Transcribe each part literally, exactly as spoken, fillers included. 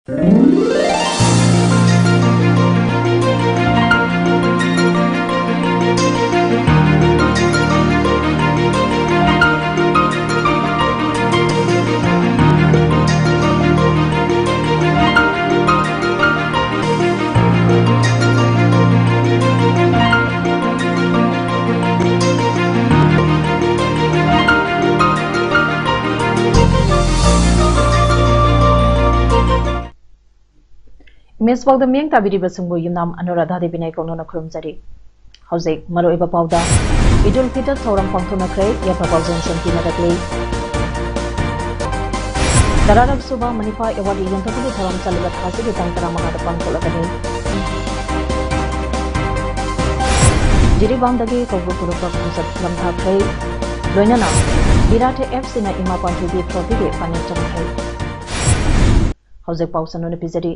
ꯃꯤꯁ world ꯃꯤꯠꯌꯦꯡ ꯇꯥꯕꯤꯔꯤꯕꯁꯤꯡꯕꯨ ꯌꯨꯝꯅꯥꯝ ꯑꯅꯨꯔꯥꯙꯥ ꯗꯦꯕꯤꯅ ꯏꯀꯣꯛꯅꯅ ꯈꯨꯔꯨꯝꯖꯔꯤ꯫ ꯍꯧꯖꯤꯛ ꯃꯔꯨꯑꯣꯏꯕ ꯄꯥꯎꯗ꯫ ꯏꯗꯨꯜ ꯐꯤꯇꯔ ꯊꯧꯔꯝ ꯄꯥꯡꯊꯣꯛꯅꯈ꯭ꯔꯦ, ꯌꯥꯏꯐ ꯄꯥꯎꯖꯦꯜ ꯁꯦꯝꯈꯤꯅꯔꯛꯂꯤ꯫ ꯇꯔꯥꯔꯛ ꯁꯨꯕ ꯃꯅꯤꯄꯥ ꯑꯦꯋꯥꯔꯗ ꯌꯦꯟꯊꯣꯛꯄꯒꯤ ꯊꯧꯔꯝ ꯆꯠꯂꯤꯕ ꯊꯥꯁꯤꯒꯤ ꯇꯥꯡ ꯇꯔꯥꯃꯉꯥꯗ ꯄꯥꯡꯊꯣꯛꯂꯒꯅꯤ꯫ ꯖꯤꯔꯤꯕꯥꯝꯗꯒꯤ ꯀꯧꯕ꯭ꯔꯨ ꯒ꯭ꯔꯨꯞꯀ ꯈꯣꯡꯆꯠ ꯅꯝꯊꯈ꯭ꯔꯦ꯫ ꯂꯣꯏꯅꯅ ꯕꯤꯔꯥꯠ ꯑꯦꯐ ꯁꯤꯅ ꯏꯃꯥ ꯄꯥꯟꯊꯣꯏꯕꯤ ꯇ꯭ꯔꯣꯐꯤꯒꯤ ꯐꯥꯏꯅꯦꯜ ꯆꯪꯈ꯭ꯔꯦ꯫ ꯍꯧꯖꯤꯛ ꯄꯥꯎ ꯁꯟꯗꯣꯛꯅ ꯄꯤꯖꯔꯤ꯫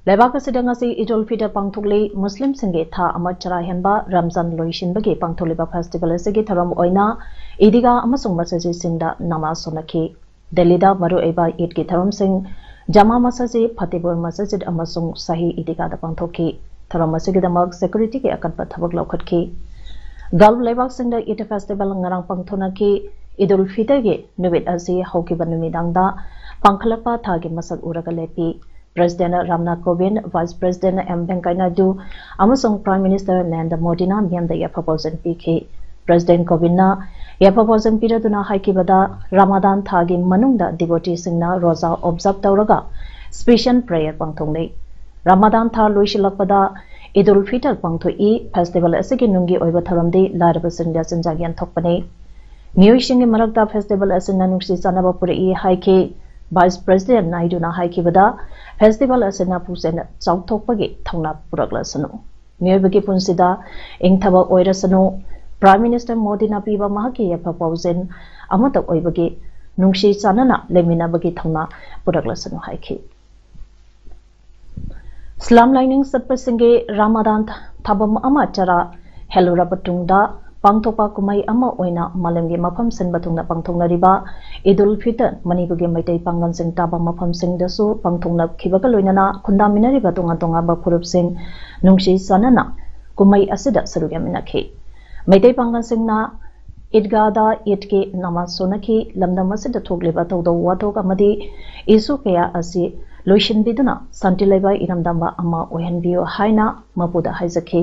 ꯂꯩꯕꯥꯛ ꯑꯁꯤꯗ ꯉꯁꯤ ꯏꯗꯨꯜ ꯐꯤꯇꯔ ꯄꯥꯡꯊꯣꯛꯂꯤ꯫ ꯃꯨꯁꯂꯤꯝꯁꯤꯡꯒꯤ ꯊꯥ ꯑꯃ ꯆꯔꯥ ꯍꯦꯟꯕ ꯔꯝꯖꯥꯟ ꯂꯣꯏꯁꯤꯟꯕꯒꯤ ꯄꯥꯡꯊꯣꯛꯂꯤꯕ ꯐꯦꯁꯇꯤꯚꯦꯜ ꯑꯁꯤꯒꯤ ꯊꯧꯔꯝ ꯑꯣꯏꯅ ꯏꯗꯤꯒꯥ ꯑꯃꯁꯨꯡ ꯃꯁꯖꯤꯗꯁꯤꯡꯗ ꯅꯃꯥꯖ ꯁꯣꯟꯅꯈꯤ꯫ ꯗꯦꯜꯂꯤꯗ ꯃꯔꯨꯑꯣꯏꯕ ꯏꯗꯀꯤ ꯊꯧꯔꯝꯁꯤꯡ ꯖꯃꯥ ꯃꯁꯖꯤꯗ, ꯐꯇꯦꯄꯨꯔ ꯃꯁꯖꯤꯗ ꯑꯃꯁꯨꯡ ꯁꯥꯍꯤ ꯏꯗꯤꯒꯥꯗ ꯄꯥꯡꯊꯣꯛꯈꯤ꯫ ꯊꯧꯔꯝ ꯑꯁꯤꯒꯤꯗꯃꯛ ꯁꯦꯀ꯭ꯌꯨꯔꯤꯇꯤꯒꯤ ꯑꯀꯟꯕ ꯊꯕꯛ ꯂꯧꯈꯠꯈꯤ꯫ ꯒꯜꯐ ꯂꯩꯕꯥꯛꯁꯤꯡꯗ ꯏꯗ ꯐꯦꯁꯇꯤꯚꯦꯜ ꯉꯔꯥꯡ ꯄꯥꯡꯊꯣꯛꯅꯈꯤ꯫ ꯏꯗꯨꯜ ꯐꯤꯇꯔꯒꯤ ꯅꯨꯃꯤꯠ ꯑꯁꯤ ꯍꯧꯈꯤꯕ ꯅꯨꯃꯤꯗꯥꯡꯗ ꯄꯥꯡꯈꯠꯂꯛꯄ ꯊꯥꯒꯤ ꯃꯁꯛ ꯎꯔꯒ ꯂꯦꯞꯄꯤ꯫ President Ramnath ꯀꯣꯕꯤꯟꯗ, vice president M ꯚꯦꯡꯀꯩꯌꯥ Naidu ꯑꯃꯁꯨꯡ ꯄ꯭ꯔꯥꯏꯝ ꯃꯤꯅꯤꯁꯇꯔ ꯅꯔꯦꯟꯗ꯭ꯔ ꯃꯣꯗꯤꯅ ꯃꯤꯌꯥꯝꯗ ꯌꯥꯏꯐ ꯄꯥꯎꯖꯦꯜ ꯄꯤꯈꯤ꯫ ꯄ꯭ꯔꯦꯁꯤꯗꯦꯟ ꯀꯣꯕꯤꯟꯗꯅ ꯌꯥꯏꯐ ꯄꯥꯎꯖꯦꯜ ꯄꯤꯔꯗꯨꯅ ꯍꯥꯏꯈꯤꯕꯗ, ꯔꯃꯥꯗꯥꯟ ꯊꯥꯒꯤ ꯃꯅꯨꯡꯗ ꯗꯤꯚꯣꯇꯤꯁꯤꯡꯅ ꯔꯣꯖꯥ ꯑꯣꯕꯖꯥꯔꯚ ꯇꯧꯔꯒ ꯁ꯭ꯄꯦꯁꯤꯌꯦꯜ ꯄ꯭ꯔꯦꯌꯔ ꯄꯥꯡꯊꯣꯛꯅꯩ꯫ ꯔꯃꯥꯗꯥꯟ ꯊꯥ ꯂꯣꯏꯁꯤꯜꯂꯛꯄꯗ ꯏꯗꯨꯜ ꯐꯤꯇꯔ ꯄꯥꯡꯊꯣꯛꯏ꯫ ꯐꯦꯁꯇꯤꯚꯦꯜ ꯑꯁꯤꯒꯤ ꯅꯨꯡꯒꯤ ꯑꯣꯏꯕ ꯊꯧꯔꯝꯗꯤ ꯂꯥꯏꯔꯕꯁꯤꯡꯗ ꯆꯤꯟꯖꯥꯛ ꯌꯦꯟꯊꯣꯛꯄꯅꯤ꯫ ꯃꯤꯑꯣꯏꯁꯤꯡꯒꯤ ꯃꯔꯛꯇ ꯐꯦꯁꯇꯤꯚꯦꯜ ꯑꯁꯤꯅ ꯅꯨꯡꯁꯤ ꯆꯥꯟꯅꯕ ꯄꯨꯔꯛꯏ ꯍꯥꯏꯈꯤ꯫ ꯚꯥꯏꯁ ꯄ꯭ꯔꯦꯁꯤꯗꯦꯟ ꯅꯥꯏꯗꯨꯅ ꯍꯥꯏꯈꯤꯕꯗ, ꯐꯦꯁꯇꯤꯚꯦꯜ ꯑꯁꯤꯅ ꯄꯨꯛꯆꯦꯜ ꯆꯥꯎꯊꯣꯛꯄꯒꯤ ꯊꯧꯅꯥ ꯄꯨꯔꯛꯂꯁꯅꯨ꯫ ꯃꯤꯑꯣꯏꯕꯒꯤ ꯄꯨꯟꯁꯤꯗ ꯏꯪꯊꯕ ꯑꯣꯏꯔꯁꯅꯨ꯫ ꯄ꯭ꯔꯥꯏꯝ ꯃꯤꯅꯤꯁꯇꯔ ꯃꯣꯗꯤꯅ ꯄꯤꯕ ꯃꯍꯥꯛꯀꯤ ꯌꯥꯏꯐ ꯄꯥꯎꯖꯦꯜ ꯑꯃꯠꯇ ꯑꯣꯏꯕꯒꯤ ꯅꯨꯡꯁꯤ ꯆꯥꯟꯅꯅ ꯂꯩꯃꯤꯟꯅꯕꯒꯤ ꯊꯧꯅꯥ ꯄꯨꯔꯛꯂꯁꯅꯨ ꯍꯥꯏꯈꯤ꯫ ꯏꯁꯂꯥꯝ ꯂꯥꯏꯅꯤꯡ ꯆꯠꯄꯁꯤꯡꯒꯤ ꯔꯥꯃꯥꯗꯥꯟ ꯊꯥꯕꯝ ꯑꯃ ꯆꯔꯥ ꯍꯦꯜꯂꯨꯔꯕ ꯇꯨꯡꯗ ꯄꯥꯡꯊꯣꯛꯄ ꯀꯨꯝꯍꯩ ꯑꯃ ꯑꯣꯏꯅ ꯃꯥꯂꯦꯝꯒꯤ ꯃꯐꯝ ꯁꯤꯟꯕ ꯊꯨꯡꯅ ꯄꯥꯡꯊꯣꯛꯅꯔꯤꯕ ꯏꯗ ꯎꯜ ꯐꯤꯇꯔ ꯃꯅꯤꯄꯨꯔꯒꯤ ꯃꯩꯇꯩ ꯄꯥꯡꯒꯜꯁꯤꯡ ꯇꯥꯕ ꯃꯐꯝꯁꯤꯡꯗꯁꯨ ꯄꯥꯡꯊꯣꯛꯅꯈꯤꯕꯒ ꯂꯣꯏꯅꯅ ꯈꯨꯟꯗꯥꯃꯤꯟꯅꯔꯤꯕ ꯇꯣꯉꯥꯟ ꯇꯣꯉꯥꯟꯕ ꯐꯨꯔꯨꯞꯁꯤꯡ ꯅꯨꯡꯁꯤ ꯆꯥꯟꯅꯅ ꯀꯨꯝꯍꯩ ꯑꯁꯤꯗ ꯁꯔꯨꯛ ꯌꯥꯃꯤꯟꯅꯈꯤ꯫ ꯃꯩꯇꯩ ꯄꯥꯡꯒꯜꯁꯤꯡꯅ ꯏꯗꯒꯥꯗ ꯏꯗꯀꯤ ꯅꯃꯥꯖ ꯁꯣꯟꯅꯈꯤ꯫ ꯂꯝꯗꯝ ꯑꯁꯤꯗ ꯊꯣꯛꯂꯤꯕ ꯊꯧꯗꯣꯛ ꯋꯥꯊꯣꯛ ꯑꯃꯗꯤ ꯏꯁꯨ ꯀꯌꯥ ꯑꯁꯤ ꯂꯣꯏꯁꯤꯟꯕꯤꯗꯨꯅ ꯁꯥꯟꯇꯤ ꯂꯩꯕ ꯏꯔꯝꯗꯝꯕ ꯑꯃ ꯑꯣꯏꯍꯟꯕꯤꯌꯨ ꯍꯥꯏꯅ ꯃꯄꯨꯗ ꯍꯥꯏꯖꯈꯤ꯫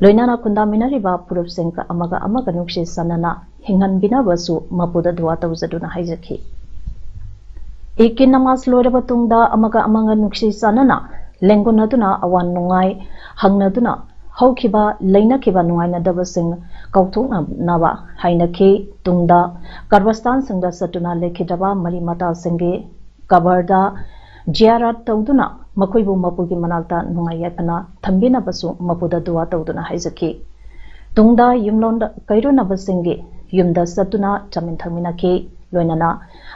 ꯂꯣꯏꯅꯅ ꯈꯨꯟꯗꯥꯃꯤꯟꯅꯔꯤꯕ ꯐꯨꯔꯨꯞꯁꯤꯡꯒ ꯑꯃꯒ ꯑꯃꯒ ꯅꯨꯡꯁꯤ ꯆꯥꯟꯅꯅ ꯍꯤꯡꯍꯟꯕꯤꯅꯕꯁꯨ ꯃꯄꯨꯗ ꯗꯨꯋꯥ ꯇꯧꯖꯗꯨꯅ ꯍꯥꯏꯖꯈꯤ꯫ ꯏꯗꯀꯤ ꯅꯃꯥꯖ ꯂꯣꯏꯔꯕ ꯇꯨꯡꯗ ꯑꯃꯒ ꯑꯃꯒ ꯅꯨꯡꯁꯤ ꯆꯥꯟꯅꯅ ꯂꯦꯡꯒꯨꯅꯗꯨꯅ ꯑꯋꯥ ꯅꯨꯡꯉꯥꯏ ꯍꯪꯅꯗꯨꯅ ꯍꯧꯈꯤꯕ ꯂꯩꯅꯈꯤꯕ ꯅꯨꯡꯉꯥꯏꯅꯗꯕꯁꯤꯡ ꯀꯥꯎꯊꯣꯛꯅꯅꯕ ꯍꯥꯏꯅꯈꯤ꯫ ꯇꯨꯡꯗ ꯀꯕꯔꯁꯇꯥꯟꯁꯤꯡꯗ ꯆꯠꯇꯨꯅ ꯂꯩꯈꯤꯗ꯭ꯔꯕ ꯃꯔꯤ ꯃꯇꯥꯁꯤꯡꯒꯤ ꯀꯕꯔꯗ ꯖꯤꯌꯥꯔꯥꯠ ꯇꯧꯗꯨꯅ ꯃꯈꯣꯏꯕꯨ ꯃꯄꯨꯒꯤ ꯃꯅꯥꯛꯇ ꯅꯨꯡꯉꯥꯏ ꯌꯥꯏꯐꯅ ꯊꯝꯕꯤꯅꯕꯁꯨ ꯃꯄꯨꯗ ꯗꯨꯋꯥ ꯇꯧꯗꯨꯅ ꯍꯥꯏꯖꯈꯤ꯫ ꯇꯨꯡꯗ ꯌꯨꯝꯂꯣꯟ ꯀꯩꯔꯣꯟꯅꯕꯁꯤꯡꯒꯤ ꯌꯨꯝꯗ ꯆꯠꯇꯨꯅ ꯆꯥꯃꯤꯟ ꯊꯛꯃꯤꯟꯅꯈꯤ꯫ ꯂꯣꯏꯅꯅ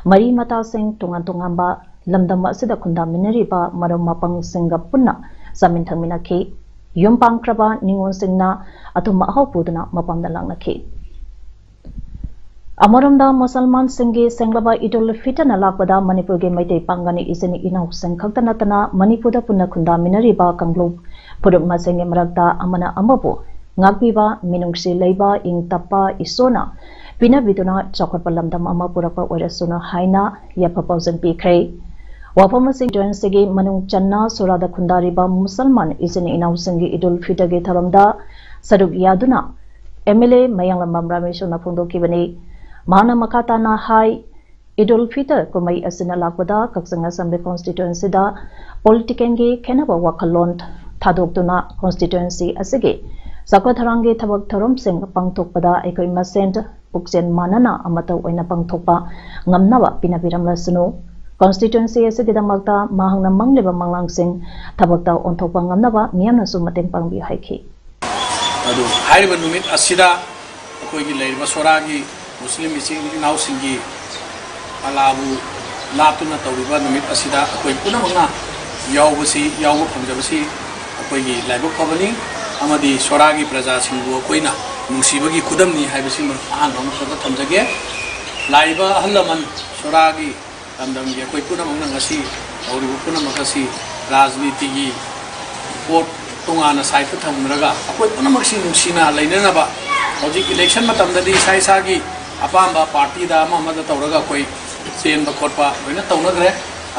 ꯃꯔꯤ ꯃꯇꯥꯁꯤꯡ ꯇꯣꯉꯥꯟ ꯇꯣꯉꯥꯟꯕ ꯂꯝꯗꯝ ꯑꯁꯤꯗ ꯈꯨꯟꯗꯥꯃꯤꯟꯅꯔꯤꯕ ꯃꯔꯨꯞ ꯃꯄꯥꯡꯁꯤꯡꯒ ꯄꯨꯟꯅ ꯆꯥꯃꯤꯟ ꯊꯛꯃꯤꯟꯅꯈꯤ꯫ ꯌꯨꯝ ꯄꯥꯟꯈ꯭ꯔꯕ ꯅꯤꯉꯣꯜꯁꯤꯡꯅ ꯑꯊꯨꯝ ꯑꯍꯥꯎ ꯄꯨꯗꯨꯅ ꯃꯄꯥꯝꯗ ꯂꯥꯛꯅꯈꯤ꯫ ꯑꯃꯔꯣꯝꯗ ꯃꯨꯁꯜꯃꯥꯟꯁꯤꯡꯒꯤ ꯁꯦꯡꯂꯕ ꯏꯗ ꯎꯜ ꯐꯤꯇꯔꯅ ꯂꯥꯛꯄꯗ ꯃꯅꯤꯄꯨꯔꯒꯤ ꯃꯩꯇꯩ ꯄꯥꯡꯒꯜ ꯏꯆꯤꯟ ꯏꯅꯥꯎꯁꯤꯡ ꯈꯛꯇ ꯅꯠꯇꯅ ꯃꯅꯤꯄꯨꯔꯗ ꯄꯨꯟꯅ ꯈꯨꯟꯗꯥꯃꯤꯟꯅꯔꯤꯕ ꯀꯥꯡꯂꯨꯞ ꯐꯨꯔꯨꯞ ꯃꯁꯦꯟꯒꯤ ꯃꯔꯛꯇ ꯑꯃꯅ ꯑꯃꯕꯨ ꯉꯥꯛꯄꯤꯕ, ꯃꯤꯅꯨꯡꯁꯤ ꯂꯩꯕ, ꯏꯪ ꯇꯞꯄ, ꯏꯁꯣꯔꯅ ꯄꯤꯅꯕꯤꯗꯨꯅ ꯆꯥꯎꯈꯠꯄ ꯂꯝꯗꯝ ꯑꯃ ꯄꯨꯔꯛꯄ ꯑꯣꯏꯔꯁꯅꯨ ꯍꯥꯏꯅ ꯌꯥꯏꯐ ꯄꯥꯎꯖꯦꯜ ꯄꯤꯈ꯭ꯔꯦ꯫ ꯋꯥꯐꯝ ꯑꯁꯤ ꯀꯟꯁꯇꯤꯇ꯭ꯋꯦꯟꯁꯤꯒꯤ ꯃꯅꯨꯡ ꯆꯟꯅ ꯁꯣꯔꯥꯗ ꯈꯨꯟꯗꯥꯔꯤꯕ ꯃꯨꯁꯜꯃꯥꯟ ꯏꯆꯤꯟ ꯏꯅꯥꯎꯁꯤꯡꯒꯤ ꯏꯗ ꯎꯜ ꯐꯤꯇꯔꯒꯤ ꯊꯧꯔꯝꯗ ꯁꯔꯨꯛ ꯌꯥꯗꯨꯅ ꯑꯦꯝ ꯑꯦꯜ ꯑꯦ ꯃꯌꯥꯡꯂꯝꯕꯝ ꯔꯥꯃꯦꯁꯣꯔꯅ ꯐꯣꯡꯗꯣꯛꯈꯤꯕꯅꯤ꯫ ꯃꯍꯥꯛꯅ ꯃꯈꯥ ꯇꯥꯅ ꯍꯥꯏ, ꯏꯗ ꯎꯜ ꯐꯤꯇꯔ ꯀꯨꯝꯍꯩ ꯑꯁꯤꯅ ꯂꯥꯛꯄꯗ ꯀꯛꯆꯤꯡ ꯑꯁꯦꯝꯕ꯭ꯂꯤ ꯀꯟꯁꯇꯤꯇ꯭ꯋꯦꯟꯁꯤꯗ ꯄꯣꯂꯤꯇꯤꯀꯦꯜꯒꯤ ꯈꯦꯟꯅꯕ ꯋꯥꯈꯜꯂꯣꯟ ꯊꯥꯗꯣꯛꯇꯨꯅ ꯀꯟꯁꯇꯤꯇ꯭ꯋꯦꯟꯁꯤ ꯑꯁꯤꯒꯤ ꯆꯥꯎꯈꯠ ꯊꯧꯔꯥꯡꯒꯤ ꯊꯕꯛ ꯊꯧꯔꯝꯁꯤꯡ ꯄꯥꯡꯊꯣꯛꯄꯗ ꯑꯩꯈꯣꯏ ꯃꯁꯦꯟ ꯄꯨꯛꯆꯦꯜ ꯃꯥꯟꯅꯅ ꯑꯃꯠꯇ ꯑꯣꯏꯅ ꯄꯥꯡꯊꯣꯛꯄ ꯉꯝꯅꯕ ꯄꯤꯅꯕꯤꯔꯝꯂꯁꯅꯨ꯫ ꯀꯟꯁꯇꯤꯇ꯭ꯋꯦꯟꯁꯤ ꯑꯁꯤꯒꯤꯗꯃꯛꯇ ꯃꯍꯥꯛꯅ ꯃꯪꯂꯤꯕ ꯃꯪꯂꯥꯡꯁꯤꯡ ꯊꯕꯛꯇ ꯑꯣꯟꯊꯣꯛꯄ ꯉꯝꯅꯕ ꯃꯤꯌꯥꯝꯅꯁꯨ ꯃꯇꯦꯡ ꯄꯥꯡꯕꯤꯌꯨ ꯍꯥꯏꯈꯤ꯫ ꯑꯗꯨ ꯍꯥꯏꯔꯤꯕ ꯅꯨꯃꯤꯠ ꯑꯁꯤꯗ ꯑꯩꯈꯣꯏꯒꯤ ꯂꯩꯔꯤꯕ ꯁꯣꯔꯥꯒꯤ ꯃꯨꯁꯂꯤꯝ ꯏꯆꯤꯟ ꯏꯅꯥꯎꯁꯤꯡꯒꯤ ꯑꯜꯂꯥꯕꯨ ꯂꯥꯠꯇꯨꯅ ꯇꯧꯔꯤꯕ ꯅꯨꯃꯤꯠ ꯑꯁꯤꯗ ꯑꯩꯈꯣꯏ ꯄꯨꯝꯅꯃꯛꯅ ꯌꯥꯎꯕꯁꯤ, ꯌꯥꯎꯕ ꯐꯪꯖꯕꯁꯤ ꯑꯩꯈꯣꯏꯒꯤ ꯂꯥꯏꯕꯛ ꯐꯕꯅꯤ꯫ ꯑꯃꯗꯤ ꯁꯣꯔꯥꯒꯤ ꯄ꯭ꯔꯖꯥꯁꯤꯡꯕꯨ ꯑꯩꯈꯣꯏꯅ ꯅꯨꯡꯁꯤꯕꯒꯤ ꯈꯨꯗꯝꯅꯤ ꯍꯥꯏꯕꯁꯤꯃ ꯑꯍꯥꯟꯕ ꯑꯃꯈꯛꯇ ꯊꯝꯖꯒꯦ꯫ ꯂꯥꯛꯏꯕ ꯑꯍꯜ ꯂꯃꯟ ꯁꯣꯔꯥꯒꯤ ꯂꯝꯗꯝꯒꯤ ꯑꯩꯈꯣꯏ ꯄꯨꯝꯅꯃꯛꯅ ꯉꯁꯤ ꯇꯧꯔꯤꯕ ꯄꯨꯝꯅꯃꯛ ꯑꯁꯤ ꯔꯥꯖꯅꯤꯇꯤꯒꯤ ꯄꯣꯠ ꯇꯣꯉꯥꯟꯅ ꯁꯥꯏꯠꯇ ꯊꯝꯈ꯭ꯔꯒ ꯑꯩꯈꯣꯏ ꯄꯨꯝꯅꯃꯛꯁꯤ ꯅꯨꯡꯁꯤꯅ ꯂꯩꯅꯅꯕ, ꯍꯧꯖꯤꯛ ꯏꯂꯦꯛꯁꯟ ꯃꯇꯝꯗꯗꯤ ꯏꯁꯥ ꯏꯁꯥꯒꯤ ꯑꯄꯥꯝꯕ ꯄꯥꯔꯇꯤꯗ ꯑꯃ ꯑꯃꯗ ꯇꯧꯔꯒ ꯑꯩꯈꯣꯏ ꯆꯦꯟꯕ ꯈꯣꯠꯄ ꯂꯣꯏꯅ ꯇꯧꯅꯈ꯭ꯔꯦ꯫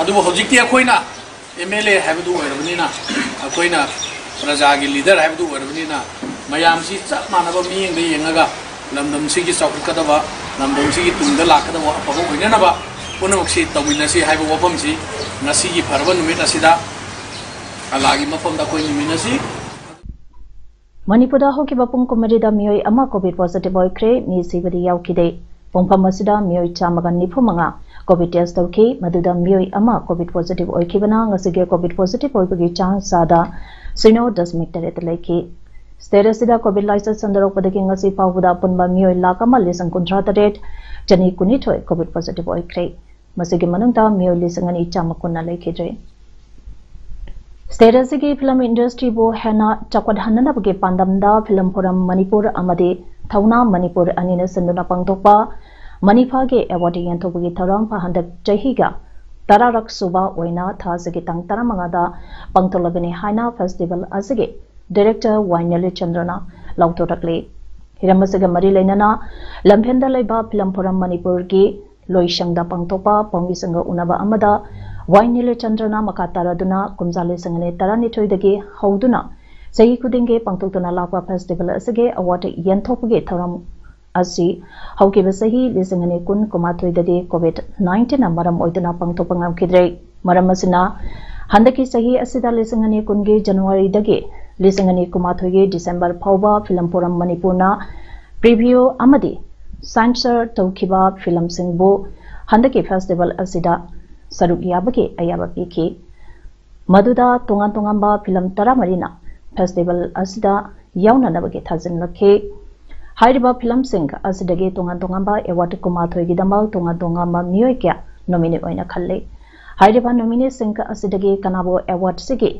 ꯑꯗꯨꯕꯨ ꯍꯧꯖꯤꯛꯇꯤ ꯑꯩꯈꯣꯏꯅ ꯑꯦꯝ ꯑꯦꯜ ꯑꯦ ꯍꯥꯏꯕꯗꯨ ꯑꯣꯏꯔꯕꯅꯤꯅ, ꯑꯩꯈꯣꯏꯅ ꯄ꯭ꯔꯖꯥꯒꯤ ꯂꯤꯗꯔ ꯍꯥꯏꯕꯗꯨ ꯑꯣꯏꯔꯕꯅꯤꯅ, ꯃꯌꯥꯝꯁꯤ ꯆꯞ ꯃꯥꯟꯅꯕ ꯃꯤꯠꯌꯦꯡꯗ ꯌꯦꯡꯉꯒ ꯂꯝꯗꯝꯁꯤꯒꯤ ꯆꯥꯎꯈꯠꯀꯗꯕ, ꯂꯝꯗꯝꯁꯤꯒꯤ ꯇꯨꯡꯗ ꯂꯥꯛꯀꯗꯕ ꯑꯐꯕ ꯑꯣꯏꯅꯅꯕ ꯄꯨꯝꯅꯃꯛꯁꯤ ꯇꯧꯃꯤꯟꯅꯁꯤ ꯍꯥꯏꯕ ꯋꯥꯐꯝꯁꯤ ꯉꯁꯤꯒꯤ ꯐꯔꯕ ꯅꯨꯃꯤꯠ ꯑꯁꯤꯗ ꯑꯜꯂꯥꯒꯤ ꯃꯐꯝꯗ ꯑꯩꯈꯣꯏ ꯅꯤꯃꯤꯟꯅꯁꯤ꯫ ꯃꯅꯤꯄꯨꯔꯗ ꯍꯧꯈꯤꯕ ꯄꯨꯡ ꯀꯨꯟꯃꯔꯤꯗ ꯃꯤꯑꯣꯏ ꯑꯃ ꯀꯣꯚꯤꯗ ꯄꯣꯖꯤꯇꯤꯚ ꯑꯣꯏꯈ꯭ꯔꯦ꯫ ꯃꯤ ꯁꯤꯕꯗꯤ ꯌꯥꯎꯈꯤꯗꯦ꯫ ꯄꯨꯡꯐꯝ ꯑꯁꯤꯗ ꯃꯤꯑꯣꯏ ꯆꯥꯝꯃꯒ ꯅꯤꯐꯨ ꯃꯉꯥ ꯀꯣꯚꯤꯗ ꯇꯦꯁ ꯇꯧꯈꯤ꯫ ꯃꯗꯨꯗ ꯃꯤꯑꯣꯏ ꯑꯃ ꯀꯣꯚꯤꯗ ꯄꯣꯖꯤꯇꯤꯚ ꯑꯣꯏꯈꯤꯕꯅ ꯉꯁꯤꯒꯤ ꯀꯣꯚꯤꯗ ꯄꯣꯖꯤꯇꯤꯚ ꯑꯣꯏꯕꯒꯤ ꯆꯥꯡ ꯆꯥꯗ ꯁꯤꯅꯣ ꯗꯁꯃꯤꯛ ꯇꯔꯦꯠꯇ ꯂꯩꯈꯤ꯫ ꯁ꯭ꯇꯦꯠ ꯑꯁꯤꯗ ꯀꯣꯚꯤꯗ ꯂꯥꯏꯆꯠ ꯁꯟꯗꯣꯔꯛꯄꯗꯒꯤ ꯉꯁꯤ ꯐꯥꯎꯕꯗ ꯑꯄꯨꯟꯕ ꯃꯤꯑꯣꯏ ꯂꯥꯈ ꯑꯃ ꯂꯤꯁꯤꯡ ꯀꯨꯟꯊ꯭ꯔꯥ ꯇꯔꯦꯠ ꯆꯅꯤ ꯀꯨꯟꯅꯤꯊꯣꯏ ꯀꯣꯚꯤꯗ ꯄꯣꯖꯤꯇꯤꯚ ꯑꯣꯏꯈ꯭ꯔꯦ꯫ ꯃꯁꯤꯒꯤ ꯃꯅꯨꯡꯗ ꯃꯤꯑꯣꯏ ꯂꯤꯁꯤꯡ ꯑꯅꯤ ꯆꯥꯝꯃ ꯀꯨꯟꯅ ꯂꯩꯈꯤꯗ꯭ꯔꯦ꯫ ꯁ꯭ꯇꯦꯠ ꯑꯁꯤꯒꯤ ꯐꯤꯂꯝ ꯏꯟꯗꯁꯇ꯭ꯔꯤꯕꯨ ꯍꯦꯟꯅ ꯆꯥꯎꯈꯠꯍꯟꯅꯅꯕꯒꯤ ꯄꯥꯟꯗꯝꯗ ꯐꯤꯂꯝ ꯐꯣꯔꯝ ꯃꯅꯤꯄꯨꯔ ꯑꯃꯗꯤ ꯊꯧꯅꯥ ꯃꯅꯤꯄꯨꯔ ꯑꯅꯤꯅ ꯁꯤꯟꯗꯨꯅ ꯄꯥꯡꯊꯣꯛꯄ ꯃꯅꯤꯐꯥꯒꯤ ꯑꯦꯋꯥꯔꯗ ꯌꯦꯟꯊꯣꯛꯄꯒꯤ ꯊꯧꯔꯝ ꯍꯟꯗꯛ ꯆꯍꯤꯒ ꯇꯔꯥꯔꯛ ꯁꯨꯕ ꯑꯣꯏꯅ ꯊꯥ ꯑꯁꯤꯒꯤ ꯇꯥꯡ ꯇꯔꯥꯃꯉꯥꯗ ꯄꯥꯡꯊꯣꯛꯂꯒꯅꯤ ꯍꯥꯏꯅ ꯐꯦꯁꯇꯤꯚꯦꯜ ꯑꯁꯤꯒꯤ ꯗꯤꯔꯦꯛꯇꯔ ꯋꯥꯏ ꯅꯤꯂꯆꯟꯗ꯭ꯔꯅ ꯂꯥꯎꯊꯣꯔꯛꯂꯤ꯫ ꯍꯤꯔꯝ ꯑꯁꯤꯒ ꯃꯔꯤ ꯂꯩꯅꯅ ꯂꯝꯐꯦꯜꯗ ꯂꯩꯕ ꯐꯤꯂꯝ ꯐꯣꯔꯝ ꯃꯅꯤꯄꯨꯔꯒꯤ ꯂꯣꯏꯁꯪꯗ ꯄꯥꯡꯊꯣꯛꯄ ꯄꯥꯎꯃꯤꯁꯤꯡꯒ ꯎꯅꯕ ꯑꯃꯗ ꯋꯥꯏ ꯅꯤꯂꯆꯟꯗ꯭ꯔꯅ ꯃꯈꯥ ꯇꯥꯔꯗꯨꯅ ꯀꯨꯝꯖꯥ ꯂꯤꯁꯤꯡ ꯑꯅꯤ ꯇꯔꯥꯅꯤꯊꯣꯏꯗꯒꯤ ꯍꯧꯗꯨꯅ ꯆꯍꯤ ꯈꯨꯗꯤꯡꯒꯤ ꯄꯥꯡꯊꯣꯛꯇꯨꯅ ꯂꯥꯛꯄ ꯐꯦꯁꯇꯤꯚꯦꯜ ꯑꯁꯤꯒꯤ ꯑꯦꯋꯥꯔꯗ ꯌꯦꯟꯊꯣꯛꯄꯒꯤ ꯊꯧꯔꯝ ꯑꯁꯤ ꯍꯧꯈꯤꯕ ꯆꯍꯤ ꯂꯤꯁꯤꯡ ꯑꯅꯤ ꯀꯨꯟ ꯀꯨꯟꯃꯥꯊꯣꯏꯗꯗꯤ ꯀꯣꯚꯤꯗ ꯅꯥꯏꯟꯇꯤꯟꯅ ꯃꯔꯝ ꯑꯣꯏꯗꯨꯅ ꯄꯥꯡꯊꯣꯛꯄ ꯉꯝꯈꯤꯗ꯭ꯔꯦ꯫ ꯃꯔꯝ ꯑꯁꯤꯅ ꯍꯟꯗꯛꯀꯤ ꯆꯍꯤ ꯑꯁꯤꯗ ꯂꯤꯁꯤꯡ ꯑꯅꯤ ꯀꯨꯟꯒꯤ ꯖꯅꯋꯥꯔꯤꯗꯒꯤ ꯂꯤꯁꯤꯡ ꯑꯅꯤ ꯀꯨꯟꯃꯥꯊꯣꯏꯒꯤ ꯗꯤꯁꯦꯝꯕꯔ ꯐꯥꯎꯕ ꯐꯤꯂꯝ ꯐꯣꯔꯝ ꯃꯅꯤꯄꯨꯔꯅ ꯄ꯭ꯔꯤꯚ꯭ꯌꯨ ꯑꯃꯗꯤ ꯁꯦꯟꯁꯔ ꯇꯧꯈꯤꯕ ꯐꯤꯂꯝꯁꯤꯡꯕꯨ ꯍꯟꯗꯛꯀꯤ ꯐꯦꯁꯇꯤꯚꯦꯜ ꯑꯁꯤꯗ ꯁꯔꯨꯛ ꯌꯥꯕꯒꯤ ꯑꯌꯥꯕ ꯄꯤꯈꯤ꯫ ꯃꯗꯨꯗ ꯇꯣꯉꯥꯟ ꯇꯣꯉꯥꯟꯕ ꯐꯤꯂꯝ ꯇꯔꯥꯃꯔꯤꯅ ꯐꯦꯁꯇꯤꯚꯦꯜ ꯑꯁꯤꯗ ꯌꯥꯎꯅꯅꯕꯒꯤ ꯊꯥꯖꯤꯜꯂꯛꯈꯤ꯫ ꯍꯥꯏꯔꯤꯕ ꯐꯤꯂꯝꯁꯤꯡ ꯑꯁꯤꯗꯒꯤ ꯇꯣꯉꯥꯟ ꯇꯣꯉꯥꯟꯕ ꯑꯦꯋꯥꯔꯗ ꯀꯨꯟꯃꯥꯊꯣꯏꯒꯤꯗꯃꯛ ꯇꯣꯉꯥꯟ ꯇꯣꯉꯥꯟꯕ ꯃꯤꯑꯣꯏ ꯀꯌꯥ ꯅꯣꯃꯤꯅꯤ ꯑꯣꯏꯅ ꯈꯜꯂꯤ꯫ ꯍꯥꯏꯔꯤꯕ ꯅꯣꯃꯤꯅꯤꯁꯤꯡ ꯑꯁꯤꯗꯒꯤ ꯀꯅꯥꯕꯨ ꯑꯦꯋꯥꯔꯗꯁꯤꯒꯤ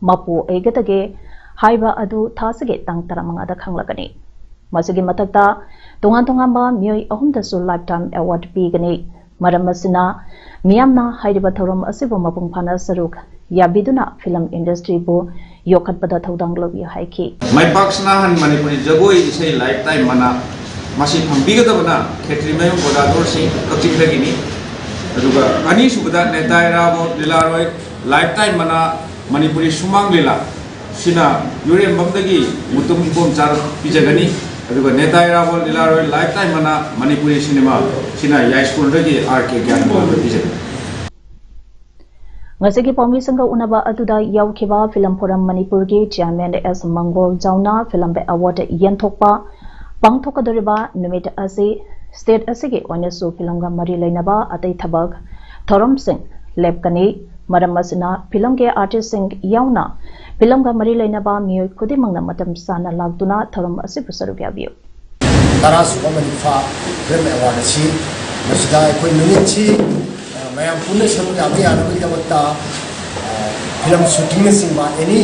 ꯃꯄꯨ ꯑꯣꯏꯒꯗꯒꯦ ꯍꯥꯏꯕ ꯑꯗꯨ ꯊꯥꯁꯤꯒꯤ ꯇꯥꯡ ꯇꯔꯥꯃꯉꯥꯗ ꯈꯪꯂꯒꯅꯤ꯫ ꯃꯁꯤꯒꯤ ꯃꯊꯛꯇ ꯇꯣꯉꯥꯟ ꯇꯣꯉꯥꯟꯕ ꯃꯤꯑꯣꯏ ꯑꯍꯨꯝꯗꯁꯨ lifetime award ꯄꯤꯒꯅꯤ꯫ ꯃꯔꯝ ꯑꯁꯤꯅ ꯃꯤꯌꯥꯝꯅ ꯍꯥꯏꯔꯤꯕ ꯊꯧꯔꯝ ꯑꯁꯤꯕꯨ ꯃꯄꯨꯡ ꯐꯥꯅ ꯁꯔꯨꯛ ꯌꯥꯕꯤꯗꯨꯅ film industryꯕꯨ ꯌꯣꯛꯈꯠꯄꯗ ꯊꯧꯗꯥꯡ ꯂꯧꯕꯤꯌꯨ ꯍꯥꯏꯈꯤ꯫ ꯃꯥꯏꯄꯥꯛ ꯁꯅꯥꯍꯟ ꯃꯅꯤꯄꯨꯔꯤ ꯖꯒꯣꯏ ꯏꯁꯩ lifetime ꯃꯅꯥ ꯃꯁꯤ ꯐꯪꯕꯤꯒꯗꯕꯅ ꯈꯦꯇ꯭ꯔꯤꯃꯌꯨꯝ ꯒꯣꯗꯥꯗꯣꯔ ꯁꯤꯡ ꯀꯛꯆꯤꯡꯗꯒꯤꯅꯤ꯫ ꯑꯗꯨꯒ ꯑꯅꯤꯁꯨꯕꯗ ꯅꯦꯇꯥꯏ ꯔꯥꯕꯣ ꯂꯤꯂꯥꯔꯣꯏ lifetime ꯃꯅꯥ ꯃꯅꯤꯄꯨꯔꯤ ꯁꯨꯃꯥꯡ ꯂꯤꯂꯥ ꯁꯤꯅ ꯌꯨꯔꯦꯝꯕꯝꯗꯒꯤ ꯃꯨꯇꯨꯝ ꯏꯕꯣꯝꯆꯥꯗ ꯄꯤꯖꯒꯅꯤ꯫ ꯑꯗꯨꯒ ꯅꯦꯇꯥꯏ ꯔꯥꯕꯣ ꯂꯤꯂꯥꯔꯣꯏ lifetime ꯃꯅꯥ ꯃꯅꯤꯄꯨꯔꯤ ꯁꯤꯅꯦꯃꯥ ꯁꯤꯅ ꯌꯥꯏꯁ꯭ꯀꯨꯜꯗꯒꯤ ꯑꯥꯔ ꯀꯦ ꯒ꯭ꯌꯥꯟꯀꯨꯃꯥꯔꯗ ꯄꯤꯖꯒꯅꯤ꯫ ꯉꯁꯤꯒꯤ ꯄꯥꯎꯃꯤꯁꯤꯡꯒ ꯎꯅꯕ ꯑꯗꯨꯗ ꯌꯥꯎꯈꯤꯕ Film Forum ꯃꯅꯤꯄꯨꯔꯒꯤ chairman ꯑꯦꯁ ꯃꯪꯒꯣꯜ ꯖꯥꯎꯅ film award ꯌꯦꯟꯊꯣꯛꯄ ꯄꯥꯡꯊꯣꯛꯀꯗꯧꯔꯤꯕ ꯅꯨꯃꯤꯠ ꯑꯁꯤ state ꯑꯁꯤꯒꯤ ꯑꯣꯏꯅꯁꯨ filmꯒ ꯃꯔꯤ ꯂꯩꯅꯕ ꯑꯇꯩ ꯊꯕꯛ ꯊꯧꯔꯝꯁꯤꯡ ꯂꯦꯞꯀꯅꯤ꯫ ꯃꯔꯝ ꯑꯁꯤꯅ filmꯒꯤ artistꯁꯤꯡ ꯌꯥꯎꯅ filmꯒ ꯃꯔꯤ ꯂꯩꯅꯕ ꯃꯤꯑꯣꯏ ꯈꯨꯗꯤꯡꯃꯛꯅ ꯃꯇꯝ ꯆꯥꯅ ꯂꯥꯛꯇꯨꯅ ꯊꯧꯔꯝ ꯑꯁꯤꯕꯨ ꯁꯔꯨꯛ ꯌꯥꯕꯤꯌꯨ꯫ ꯇꯔꯥ ꯁꯨꯕ ꯃꯅꯤꯐꯥ Film Award ꯑꯁꯤ ꯃꯁꯤꯗ ꯑꯩꯈꯣꯏ ꯅꯨꯃꯤꯠꯁꯤ, ꯑ, ꯃꯌꯥꯝ ꯄꯨꯟꯅ ꯁꯔꯨꯛ ꯌꯥꯕ ꯌꯥꯅꯕꯒꯤꯗꯃꯛꯇ, ꯑ, film shootingꯅꯆꯤꯡꯕ any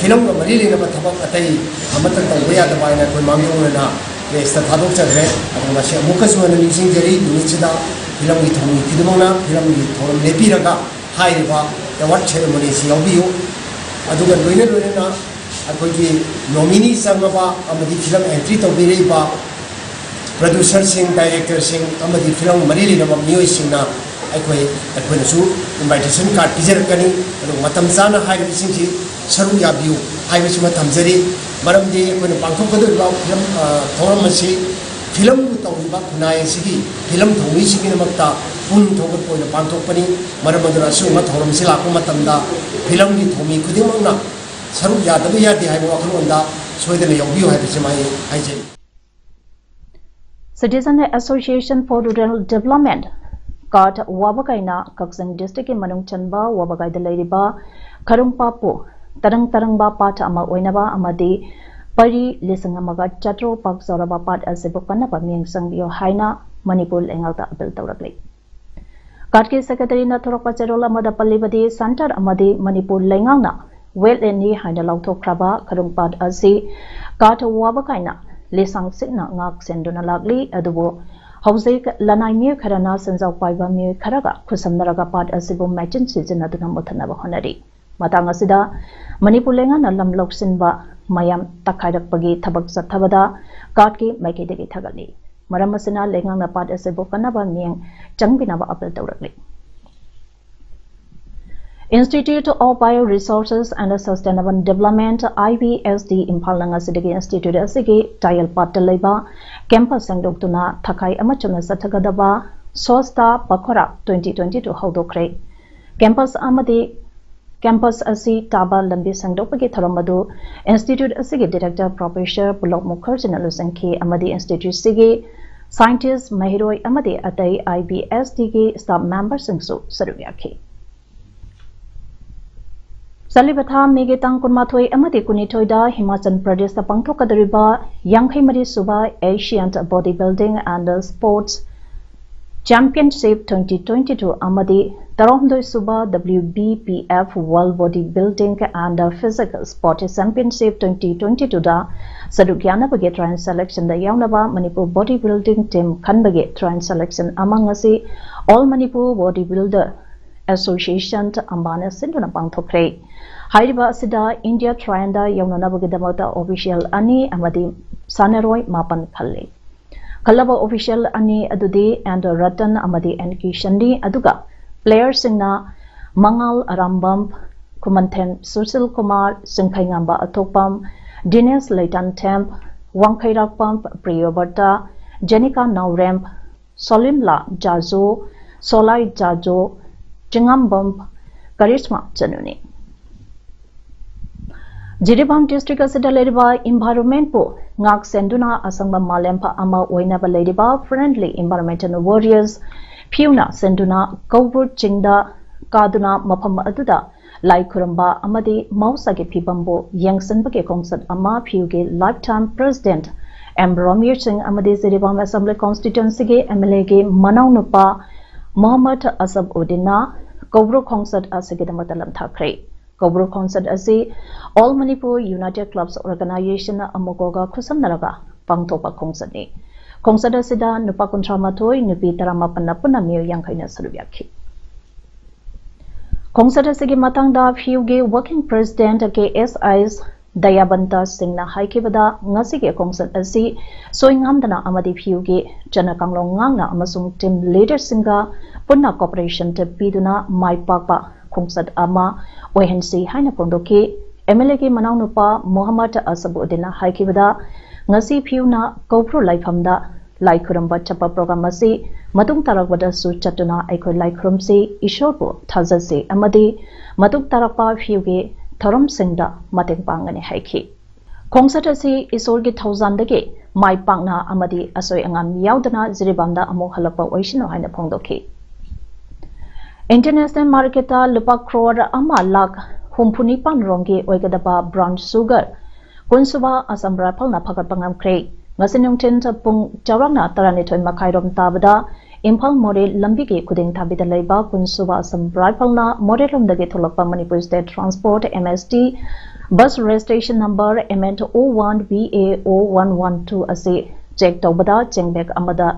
filmꯒ ꯃꯔꯤ ꯂꯩꯅꯕ ꯊꯕꯛ ꯑꯇꯩ ꯑꯃꯠꯇ ꯇꯧꯕ ꯌꯥꯗꯕ ꯍꯥꯏꯅ ꯑꯩꯈꯣꯏ ꯃꯥꯡꯖꯧꯅꯅ pressꯇ ꯊꯥꯗꯣꯛꯆꯈ꯭ꯔꯦ꯫ ꯑꯗꯨ ꯃꯁꯤ ꯑꯃꯨꯛꯀꯁꯨ ꯍꯟꯅ ꯅꯤꯡꯁꯤꯡꯖꯔꯤ, ꯅꯨꯃꯤꯠꯁꯤꯗ filmꯒꯤ ꯊꯧꯃꯤ ꯈꯨꯗꯤꯡꯃꯛꯅ filmꯒꯤ ꯊꯧꯔꯝ ꯂꯦꯞꯄꯤꯔꯒ ꯍꯥꯏꯔꯤꯕ award ceremonyꯁꯤ ꯌꯥꯎꯕꯤꯌꯨ꯫ ꯑꯗꯨꯒ ꯂꯣꯏꯅ ꯂꯣꯏꯅꯅ ꯑꯩꯈꯣꯏꯒꯤ nominee ꯆꯪꯉꯕ ꯑꯃꯗꯤ film entry ꯇꯧꯕꯤꯔꯛꯏꯕ producerꯁꯤꯡ, directorꯁꯤꯡ ꯑꯃꯗꯤ film ꯃꯔꯤ ꯂꯩꯅꯕ ꯃꯤꯑꯣꯏꯁꯤꯡꯅ ꯑꯩꯈꯣꯏ, ꯑꯩꯈꯣꯏꯅꯁꯨ invitation card ꯄꯤꯖꯔꯛꯀꯅꯤ꯫ ꯑꯗꯨꯒ ꯃꯇꯝ ꯆꯥꯅ ꯍꯥꯏꯔꯤꯕꯁꯤꯡꯁꯤ ꯁꯔꯨꯛ ꯌꯥꯕꯤꯌꯨ ꯍꯥꯏꯕꯁꯤꯃ ꯊꯝꯖꯔꯤ꯫ ꯃꯔꯝꯗꯤ ꯑꯩꯈꯣꯏꯅ ꯄꯥꯡꯊꯣꯛꯀꯗꯧꯔꯤꯕ film, ꯑ, ꯊꯧꯔꯝ ꯑꯁꯤ filmꯕꯨ ꯇꯧꯔꯤꯕ ꯈꯨꯟꯅꯥꯏ ꯑꯁꯤꯒꯤ film ꯊꯧꯃꯤꯁꯤꯡꯒꯤꯗꯃꯛꯇ ꯄꯨꯛꯅꯤꯡ ꯊꯧꯒꯠꯄ ꯑꯣꯏꯅ ꯄꯥꯡꯊꯣꯛꯄꯅꯤ꯫ ꯃꯔꯝ ꯑꯗꯨꯅ ꯑꯁꯤꯒꯨꯝꯕ ꯊꯧꯔꯝꯁꯤ ꯂꯥꯛꯄ ꯃꯇꯝꯗ filmꯒꯤ ꯊꯧꯃꯤ ꯈꯨꯗꯤꯡꯃꯛꯅ ꯁꯔꯨꯛ ꯌꯥꯗꯕ ꯌꯥꯗꯦ ꯍꯥꯏꯕ ꯋꯥꯈꯜꯂꯣꯟꯗ ꯁꯣꯏꯗꯅ ꯌꯥꯎꯕꯤꯌꯨ ꯍꯥꯏꯕꯁꯤꯃ ꯑꯩ ꯍꯥꯏꯖꯔꯤ꯫ Citizen Association for Rural Development, CARD, ꯋꯥꯕꯒꯥꯏꯅ ꯀꯛꯆꯤꯡ districtꯀꯤ ꯃꯅꯨꯡ ꯆꯟꯕ ꯋꯥꯕꯒꯥꯏꯗ ꯂꯩꯔꯤꯕ ꯈꯔꯨꯡꯄꯥꯠꯄꯨ ꯇꯔꯪ ꯇꯔꯪꯕ ꯄꯥꯠ ꯑꯃ ꯑꯣꯏꯅꯕ ꯑꯃꯗꯤ ꯄꯔꯤ ꯂꯤꯁꯤꯡ ꯑꯃꯒ ꯆꯥꯇ꯭ꯔꯨꯛ ꯄꯥꯛ ꯆꯥꯎꯔꯕ ꯄꯥꯠ ꯑꯁꯤꯕꯨ ꯀꯟꯅꯕ ꯃꯤꯠꯌꯦꯡ ꯆꯪꯕꯤꯌꯨ ꯍꯥꯏꯅ ꯃꯅꯤꯄꯨꯔ ꯂꯩꯉꯥꯛꯇ appeal ꯇꯧꯔꯛꯂꯤ꯫ CARDꯀꯤ secretaryꯅ ꯊꯣꯔꯛꯄ ꯆꯦꯔꯣꯜ ꯑꯃꯗ ꯄꯜꯂꯤꯕꯗꯤ, centre ꯑꯃꯗꯤ ꯃꯅꯤꯄꯨꯔ ꯂꯩꯉꯥꯛꯅ wetlandꯅꯤ ꯍꯥꯏꯅ ꯂꯥꯎꯊꯣꯛꯈ꯭ꯔꯕ ꯈꯔꯨꯡꯄꯥꯠ ꯑꯁꯤ CARD ꯋꯥꯕꯒꯥꯏꯅ ꯂꯤꯁꯥꯡ ꯁꯤꯠꯅ ꯉꯥꯛ ꯁꯦꯟꯗꯨꯅ ꯂꯥꯛꯂꯤ꯫ ꯑꯗꯨꯕꯨ ꯍꯧꯖꯤꯛ ꯂꯅꯥꯏ ꯃꯤꯑꯣꯏ ꯈꯔꯅ ꯁꯦꯟꯖꯥꯎ ꯄꯥꯏꯕ ꯃꯤꯑꯣꯏ ꯈꯔꯒ ꯈꯨꯠꯁꯝꯅꯔꯒ ꯄꯥꯠ ꯑꯁꯤꯕꯨ ꯃꯦꯆꯤꯟ ꯁꯤꯖꯤꯟꯅꯗꯨꯅ ꯃꯨꯊꯠꯅꯕ ꯍꯣꯠꯅꯔꯤ꯫ ꯃꯇꯥꯡ ꯑꯁꯤꯗ ꯃꯅꯤꯄꯨꯔ ꯂꯩꯉꯥꯛꯅ ꯂꯝ ꯂꯧꯁꯤꯟꯕ ꯃꯌꯥꯝ ꯇꯛꯈꯥꯏꯔꯛꯄꯒꯤ ꯊꯕꯛ ꯆꯠꯊꯕꯗ ꯀꯥꯠꯀꯤ ꯃꯥꯏꯀꯩꯗꯒꯤ ꯊꯥꯒꯠꯂꯤ꯫ ꯃꯔꯝ ꯑꯁꯤꯅ ꯂꯩꯉꯥꯛꯅ ꯄꯥꯠ ꯑꯁꯤꯕꯨ ꯀꯟꯅꯕ ꯃꯤꯠꯌꯦꯡ ꯆꯪꯕꯤꯅꯕ appeal ꯇꯧꯔꯛꯂꯤ꯫ Institute of Bio Resources and Sustainable Development, I B S D, ꯏꯝꯐꯥꯜꯅ ꯉꯁꯤꯗꯒꯤ ꯏꯟꯁꯇꯤꯇ꯭ꯌꯨꯠ ꯑꯁꯤꯒꯤ ꯇꯥꯌꯦꯜ ꯄꯥꯠꯇ ꯂꯩꯕ ꯀꯦꯝꯄꯁ ꯁꯦꯡꯗꯣꯛꯇꯨꯅ ꯊꯈꯥꯏ ꯑꯃ ꯆꯨꯝꯅ ꯆꯠꯊꯒꯗꯕ Swasthya ꯄꯈꯣꯔꯥ twenty twenty two ꯍꯧꯗꯣꯛꯈ꯭ꯔꯦ꯫ Campus ꯑꯃꯗꯤ ꯀꯦꯝꯄꯁ ꯑꯁꯤ ꯇꯥꯕ ꯂꯝꯕꯤ ꯁꯦꯡꯗꯣꯛꯄꯒꯤ ꯊꯧꯔꯝ ꯑꯗꯨ ꯏꯟꯁꯇꯤꯇ꯭ꯌꯨꯠ ꯑꯁꯤꯒꯤ ꯗꯤꯔꯦꯛꯇꯔ ꯄ꯭ꯔꯣꯐꯦꯁꯔ ꯄꯨꯂꯣꯛ ꯃꯨꯈꯔꯖꯤꯅ ꯂꯨꯆꯤꯡꯈꯤ ꯑꯃꯗꯤ ꯏꯟꯁꯇꯤꯇ꯭ꯌꯨꯠꯁꯤꯒꯤ ꯁꯥꯏꯟꯇꯤꯁ, ꯃꯍꯩꯔꯣꯏ ꯑꯃꯗꯤ ꯑꯇꯩ I B S D ꯒꯤ ꯁ꯭ꯇꯥꯐ ꯃꯦꯝꯕꯔꯁꯤꯡꯁꯨ ꯁꯔꯨꯛ ꯌꯥꯈꯤ꯫ ꯆꯠꯂꯤꯕ ꯊꯥ ꯃꯦꯒꯤ ꯇꯥꯡ ꯀꯨꯟꯃꯥꯊꯣꯏ ꯑꯃꯗꯤ ꯀꯨꯟꯅꯤꯊꯣꯏꯗ ꯍꯤꯃꯥꯆꯜ ꯄ꯭ꯔꯗꯦꯁꯇ ꯄꯥꯡꯊꯣꯛꯀꯗꯧꯔꯤꯕ ꯌꯥꯡꯈꯩ ꯃꯔꯤ ꯁꯨꯕ Asian Body Building and Sports Championship twenty twenty two ꯑꯃꯗꯤ ꯇꯔꯥꯍꯨꯝꯗꯣꯏ ꯁꯨꯕ W B P F World Body Building and Physical Sport Championship twenty twenty two ꯗ ꯁꯔꯨꯛ ꯌꯥꯅꯕꯒꯤ trial selection ꯗ ꯌꯥꯎꯅꯕ ꯃꯅꯤꯄꯨꯔ body building team ꯈꯟꯕꯒꯤ trial selection ꯑꯃ ꯉꯁꯤ All Manipur Body Builder Association, ꯑꯝꯕꯥꯅ ꯁꯤꯟꯗꯨꯅ ꯄꯥꯡꯊꯣꯛꯈ꯭ꯔꯦ꯫ ꯍꯥꯏꯔꯤꯕ ꯑꯁꯤꯗ India trial ꯗ ꯌꯥꯎꯅꯅꯕꯒꯤꯗꯃꯛꯇ official ꯑꯅꯤ ꯑꯃꯗꯤ ꯁꯥꯟꯅꯔꯣꯏ ꯃꯥꯄꯟ ꯈꯜꯂꯤ꯫ ꯈꯜꯂꯕ official ꯑꯅꯤ ꯑꯗꯨꯗꯤ N ꯔꯇꯟ ꯑꯃꯗꯤ N ꯀꯤꯁꯟꯅꯤ, ꯑꯗꯨꯒ player ꯁꯤꯡꯅ ꯃꯉꯥꯜ ꯑꯔꯥꯝꯕꯝ, ꯈꯨꯃꯟꯊꯦꯝ ꯁꯨꯁꯤꯜ ꯀꯨꯃꯥꯔ, ꯆꯤꯡꯈꯩꯉꯥꯝꯕ ꯑꯊꯣꯛꯄꯝ, ꯗꯤꯅꯦꯁ ꯂꯩꯇꯥꯟꯊꯦꯝ, ꯋꯥꯡꯈꯩꯔꯥꯛꯄꯝ ꯄ꯭ꯔꯤꯌꯣꯕꯔꯇ, ꯖꯦꯅꯤꯀꯥ ꯅꯥꯎꯔꯦꯝ, ꯁꯣꯂꯤꯝꯂꯥ ꯖꯥꯖꯣ, ꯁꯣꯂꯥꯏ ꯖꯥꯖꯣ, ꯆꯤꯡꯉꯥꯝꯕꯝ ꯀꯔꯤꯁꯃꯥ ꯆꯅꯨꯅꯤ꯫ ꯖꯤꯔꯤꯕꯥꯝ district ꯑꯁꯤꯗ ꯂꯩꯔꯤꯕ environment ꯄꯨ ꯉꯥꯛ ꯁꯦꯟꯗꯨꯅ ꯑꯁꯪꯕ ꯃꯥꯂꯦꯝ ꯑꯃ ꯑꯣꯏꯅꯕ ꯂꯩꯔꯤꯕ Friendly Environmental Warriors ꯐꯤꯎꯅ ꯁꯦꯟꯗꯨꯅ ꯀꯧꯕ꯭ꯔꯨ ꯆꯤꯡꯗ ꯀꯥꯗꯨꯅ ꯃꯐꯝ ꯑꯗꯨꯗ ꯂꯥꯏ ꯈꯨꯔꯨꯝꯕ ꯑꯃꯗꯤ ꯃꯍꯧꯁꯥꯒꯤ ꯐꯤꯕꯝꯕꯨ ꯌꯦꯡꯁꯤꯟꯕꯒꯤ ꯈꯣꯡꯆꯠ ꯑꯃ ꯐꯤꯎꯒꯤ lifetime president M ꯔꯣꯃꯤꯌꯔ ꯁꯤꯡ ꯑꯃꯗꯤ ꯖꯤꯔꯤꯕꯥꯝ assembly constituency ꯒꯤ M L A ꯒꯤ ꯃꯅꯥꯎꯅꯨꯄꯥ ꯃꯣꯍꯝꯃꯗ ꯑꯁꯐ ꯎꯗꯤꯟꯅ ꯀꯧꯕ꯭ꯔꯨ ꯈꯣꯡꯆꯠ ꯑꯁꯤꯒꯤꯗꯃꯛꯇ ꯂꯝꯊꯥꯈ꯭ꯔꯦ꯫ ꯀꯧꯕ꯭ꯔꯨ ꯈꯣꯡꯆꯠ ꯑꯁꯤ All Manipur United Clubs Organization, ꯑꯃꯣꯀꯣꯒ ꯈꯨꯠꯁꯝꯅꯔꯒ ꯄꯥꯡꯊꯣꯛꯄ ꯈꯣꯡꯆꯠꯅꯤ꯫ ꯈꯣꯡꯆꯠ ꯑꯁꯤꯗ ꯅꯨꯄꯥ ꯀꯨꯟꯊ꯭ꯔꯥ ꯃꯥꯊꯣꯏ, ꯅꯨꯄꯤ ꯇꯔꯥꯃꯥꯄꯟꯅ ꯄꯨꯟꯅ ꯃꯤꯑꯣꯏ ꯌꯥꯡꯈꯩꯅ ꯁꯔꯨꯛ ꯌꯥꯈꯤ꯫ ꯈꯣꯡꯆꯠ ꯑꯁꯤꯒꯤ ꯃꯇꯥꯡꯗ ꯐꯤꯌꯨꯒꯤ working president ꯀꯦ ꯑꯦꯁ ꯑꯥꯏ ꯗꯌꯥꯕꯟꯇ ꯁꯤꯡꯅ ꯍꯥꯏꯈꯤꯕꯗ, ꯉꯁꯤꯒꯤ ꯈꯣꯡꯆꯠ ꯑꯁꯤ ꯁꯣꯏ ꯉꯥꯝꯗꯅ ꯑꯃꯗꯤ ꯐꯤꯌꯨꯒꯤ ꯆꯠꯅ ꯀꯥꯡꯂꯣꯟ ꯉꯥꯛꯅ ꯑꯃꯁꯨꯡ team leaderꯁꯤꯡꯒ ꯄꯨꯟꯅ cooperation ꯄꯤꯗꯨꯅ ꯃꯥꯏ ꯄꯥꯛꯄ ꯈꯣꯡꯆꯠ ꯑꯃ ꯑꯣꯏꯍꯟꯁꯤ ꯍꯥꯏꯅ ꯐꯣꯡꯗꯣꯛꯈꯤ꯫ ꯑꯦꯝ ꯑꯦꯜ ꯑꯦꯒꯤ ꯃꯅꯥꯎꯅꯨꯄꯥ ꯃꯣꯍꯝꯃꯗ ꯑꯁꯕꯨꯗꯤꯟꯅ ꯍꯥꯏꯈꯤꯕꯗ, ꯉꯁꯤ ꯐꯤꯌꯨꯅ ꯀꯧꯕ꯭ꯔꯨ ꯂꯥꯏꯐꯝꯗ ꯂꯥꯏ ꯈꯨꯔꯨꯝꯕ ꯆꯠꯄ program ꯑꯁꯤ ꯃꯇꯨꯡ ꯇꯥꯔꯛꯄꯗꯁꯨ ꯆꯠꯇꯨꯅ ꯑꯩꯈꯣꯏ ꯂꯥꯏ ꯈꯨꯔꯨꯝꯁꯤ, ꯏꯁꯣꯔꯕꯨ ꯊꯥꯖꯁꯤ ꯑꯃꯗꯤ ꯃꯇꯨꯡ ꯇꯥꯔꯛꯄ ꯐꯤꯌꯨꯒꯤ ꯊꯧꯔꯝꯁꯤꯡꯗ ꯃꯇꯦꯡ ꯄꯥꯡꯒꯅꯤ ꯍꯥꯏꯈꯤ꯫ ꯈꯣꯡꯆꯠ ꯑꯁꯤ ꯏꯁꯣꯔꯒꯤ ꯊꯧꯖꯥꯟꯗꯒꯤ ꯃꯥꯏ ꯄꯥꯛꯅ ꯑꯃꯗꯤ ꯑꯁꯣꯏ ꯑꯉꯥꯝ ꯌꯥꯎꯗꯅ ꯖꯤꯔꯤꯕꯥꯝꯗ ꯑꯃꯨꯛ ꯍꯜꯂꯛꯄ ꯑꯣꯏꯁꯅꯨ ꯍꯥꯏꯅ ꯐꯣꯡꯗꯣꯛꯈꯤ꯫ International marketꯇ ꯂꯨꯄꯥ ꯀ꯭ꯔꯣꯔ ꯑꯃ ꯂꯥꯈ ꯍꯨꯝꯐꯨ ꯅꯤꯄꯥꯟ ꯔꯣꯝꯒꯤ ꯑꯣꯏꯒꯗꯕ brown sugar ꯀꯨꯟꯁꯨꯕ Assam Riflesꯅ ꯐꯒꯠꯄ ꯉꯝꯈ꯭ꯔꯦ꯫ ꯉꯁꯤ ꯅꯨꯡꯊꯤꯜ ꯄꯨꯡ ꯆꯥꯎꯔꯥꯛꯅ ꯇꯔꯥꯅꯤꯊꯣꯏ ꯃꯈꯥꯏꯔꯣꯝ ꯇꯥꯕꯗ ꯏꯝꯐꯥꯜ ꯃꯣꯔꯦ ꯂꯝꯕꯤꯒꯤ ꯈꯨꯗꯤꯡ ꯊꯥꯕꯤꯗ ꯂꯩꯕ ꯀꯨꯟꯁꯨꯕ Assam Riflesꯅ ꯃꯣꯔꯦꯂꯣꯝꯗꯒꯤ ꯊꯣꯛꯂꯛꯄ Manipur State Transport, M S T, bus registration number M N O one B A O one one two ꯑꯁꯤ check ꯇꯧꯕꯗ ꯆꯦꯡ bag ꯑꯃꯗ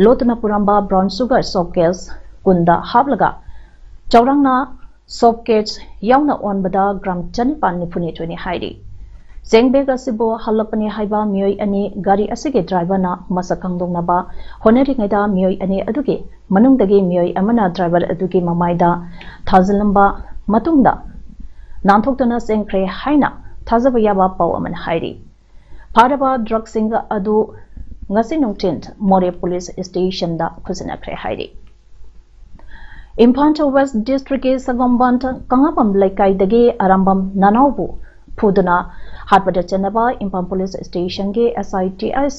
ꯂꯣꯠꯇꯨꯅ ꯄꯨꯔꯝꯕ brown sugar soap case ꯀꯨꯟꯗ ꯍꯥꯞꯂꯒ ꯆꯥꯎꯔꯥꯛꯅ soap case ꯌꯥꯎꯅ ꯑꯣꯟꯕꯗ gram ꯆꯅꯤꯄꯥꯟ ꯅꯤꯐꯨꯅꯤꯊꯣꯏꯅꯤ ꯍꯥꯏꯔꯤ꯫ ꯆꯦꯡ bag ꯑꯁꯤꯕꯨ ꯍꯜꯂꯛꯄꯅꯤ ꯍꯥꯏꯕ ꯃꯤꯑꯣꯏ ꯑꯅꯤ ꯒꯥꯔꯤ ꯑꯁꯤꯒꯤ driverꯅ ꯃꯁꯛ ꯈꯪꯗꯣꯛꯅꯕ ꯍꯣꯠꯅꯔꯤꯉꯩꯗ ꯃꯤꯑꯣꯏ ꯑꯅꯤ ꯑꯗꯨꯒꯤ ꯃꯅꯨꯡꯗꯒꯤ ꯃꯤꯑꯣꯏ ꯑꯃꯅ driver ꯑꯗꯨꯒꯤ ꯃꯃꯥꯏꯗ ꯊꯥꯖꯤꯜꯂꯝꯕ ꯃꯇꯨꯡꯗ ꯅꯥꯟꯊꯣꯛꯇꯨꯅ ꯆꯦꯟꯈ꯭ꯔꯦ ꯍꯥꯏꯅ ꯊꯥꯖꯕ ꯌꯥꯕ ꯄꯥꯎ ꯑꯃꯅ ꯍꯥꯏꯔꯤ꯫ ꯐꯥꯔꯕ drugꯁꯤꯡ ꯑꯗꯨ ꯉꯁꯤ ꯅꯨꯡꯊꯤꯜ ꯃꯣꯔꯦ police stationꯗ ꯈꯨꯠꯁꯤꯟꯅꯈ꯭ꯔꯦ ꯍꯥꯏꯔꯤ꯫ ꯏꯝꯐꯥꯜ West Districtꯀꯤ ꯁꯒꯣꯝꯕꯟ ꯀꯪꯂꯥꯄꯝ ꯂꯩꯀꯥꯏꯗꯒꯤ Arambam ꯅꯅꯥꯎꯕꯨ ꯐꯨꯗꯨꯅ ꯍꯥꯠꯄꯗ ꯆꯦꯟꯅꯕ Imphal police stationꯒꯤ S I T S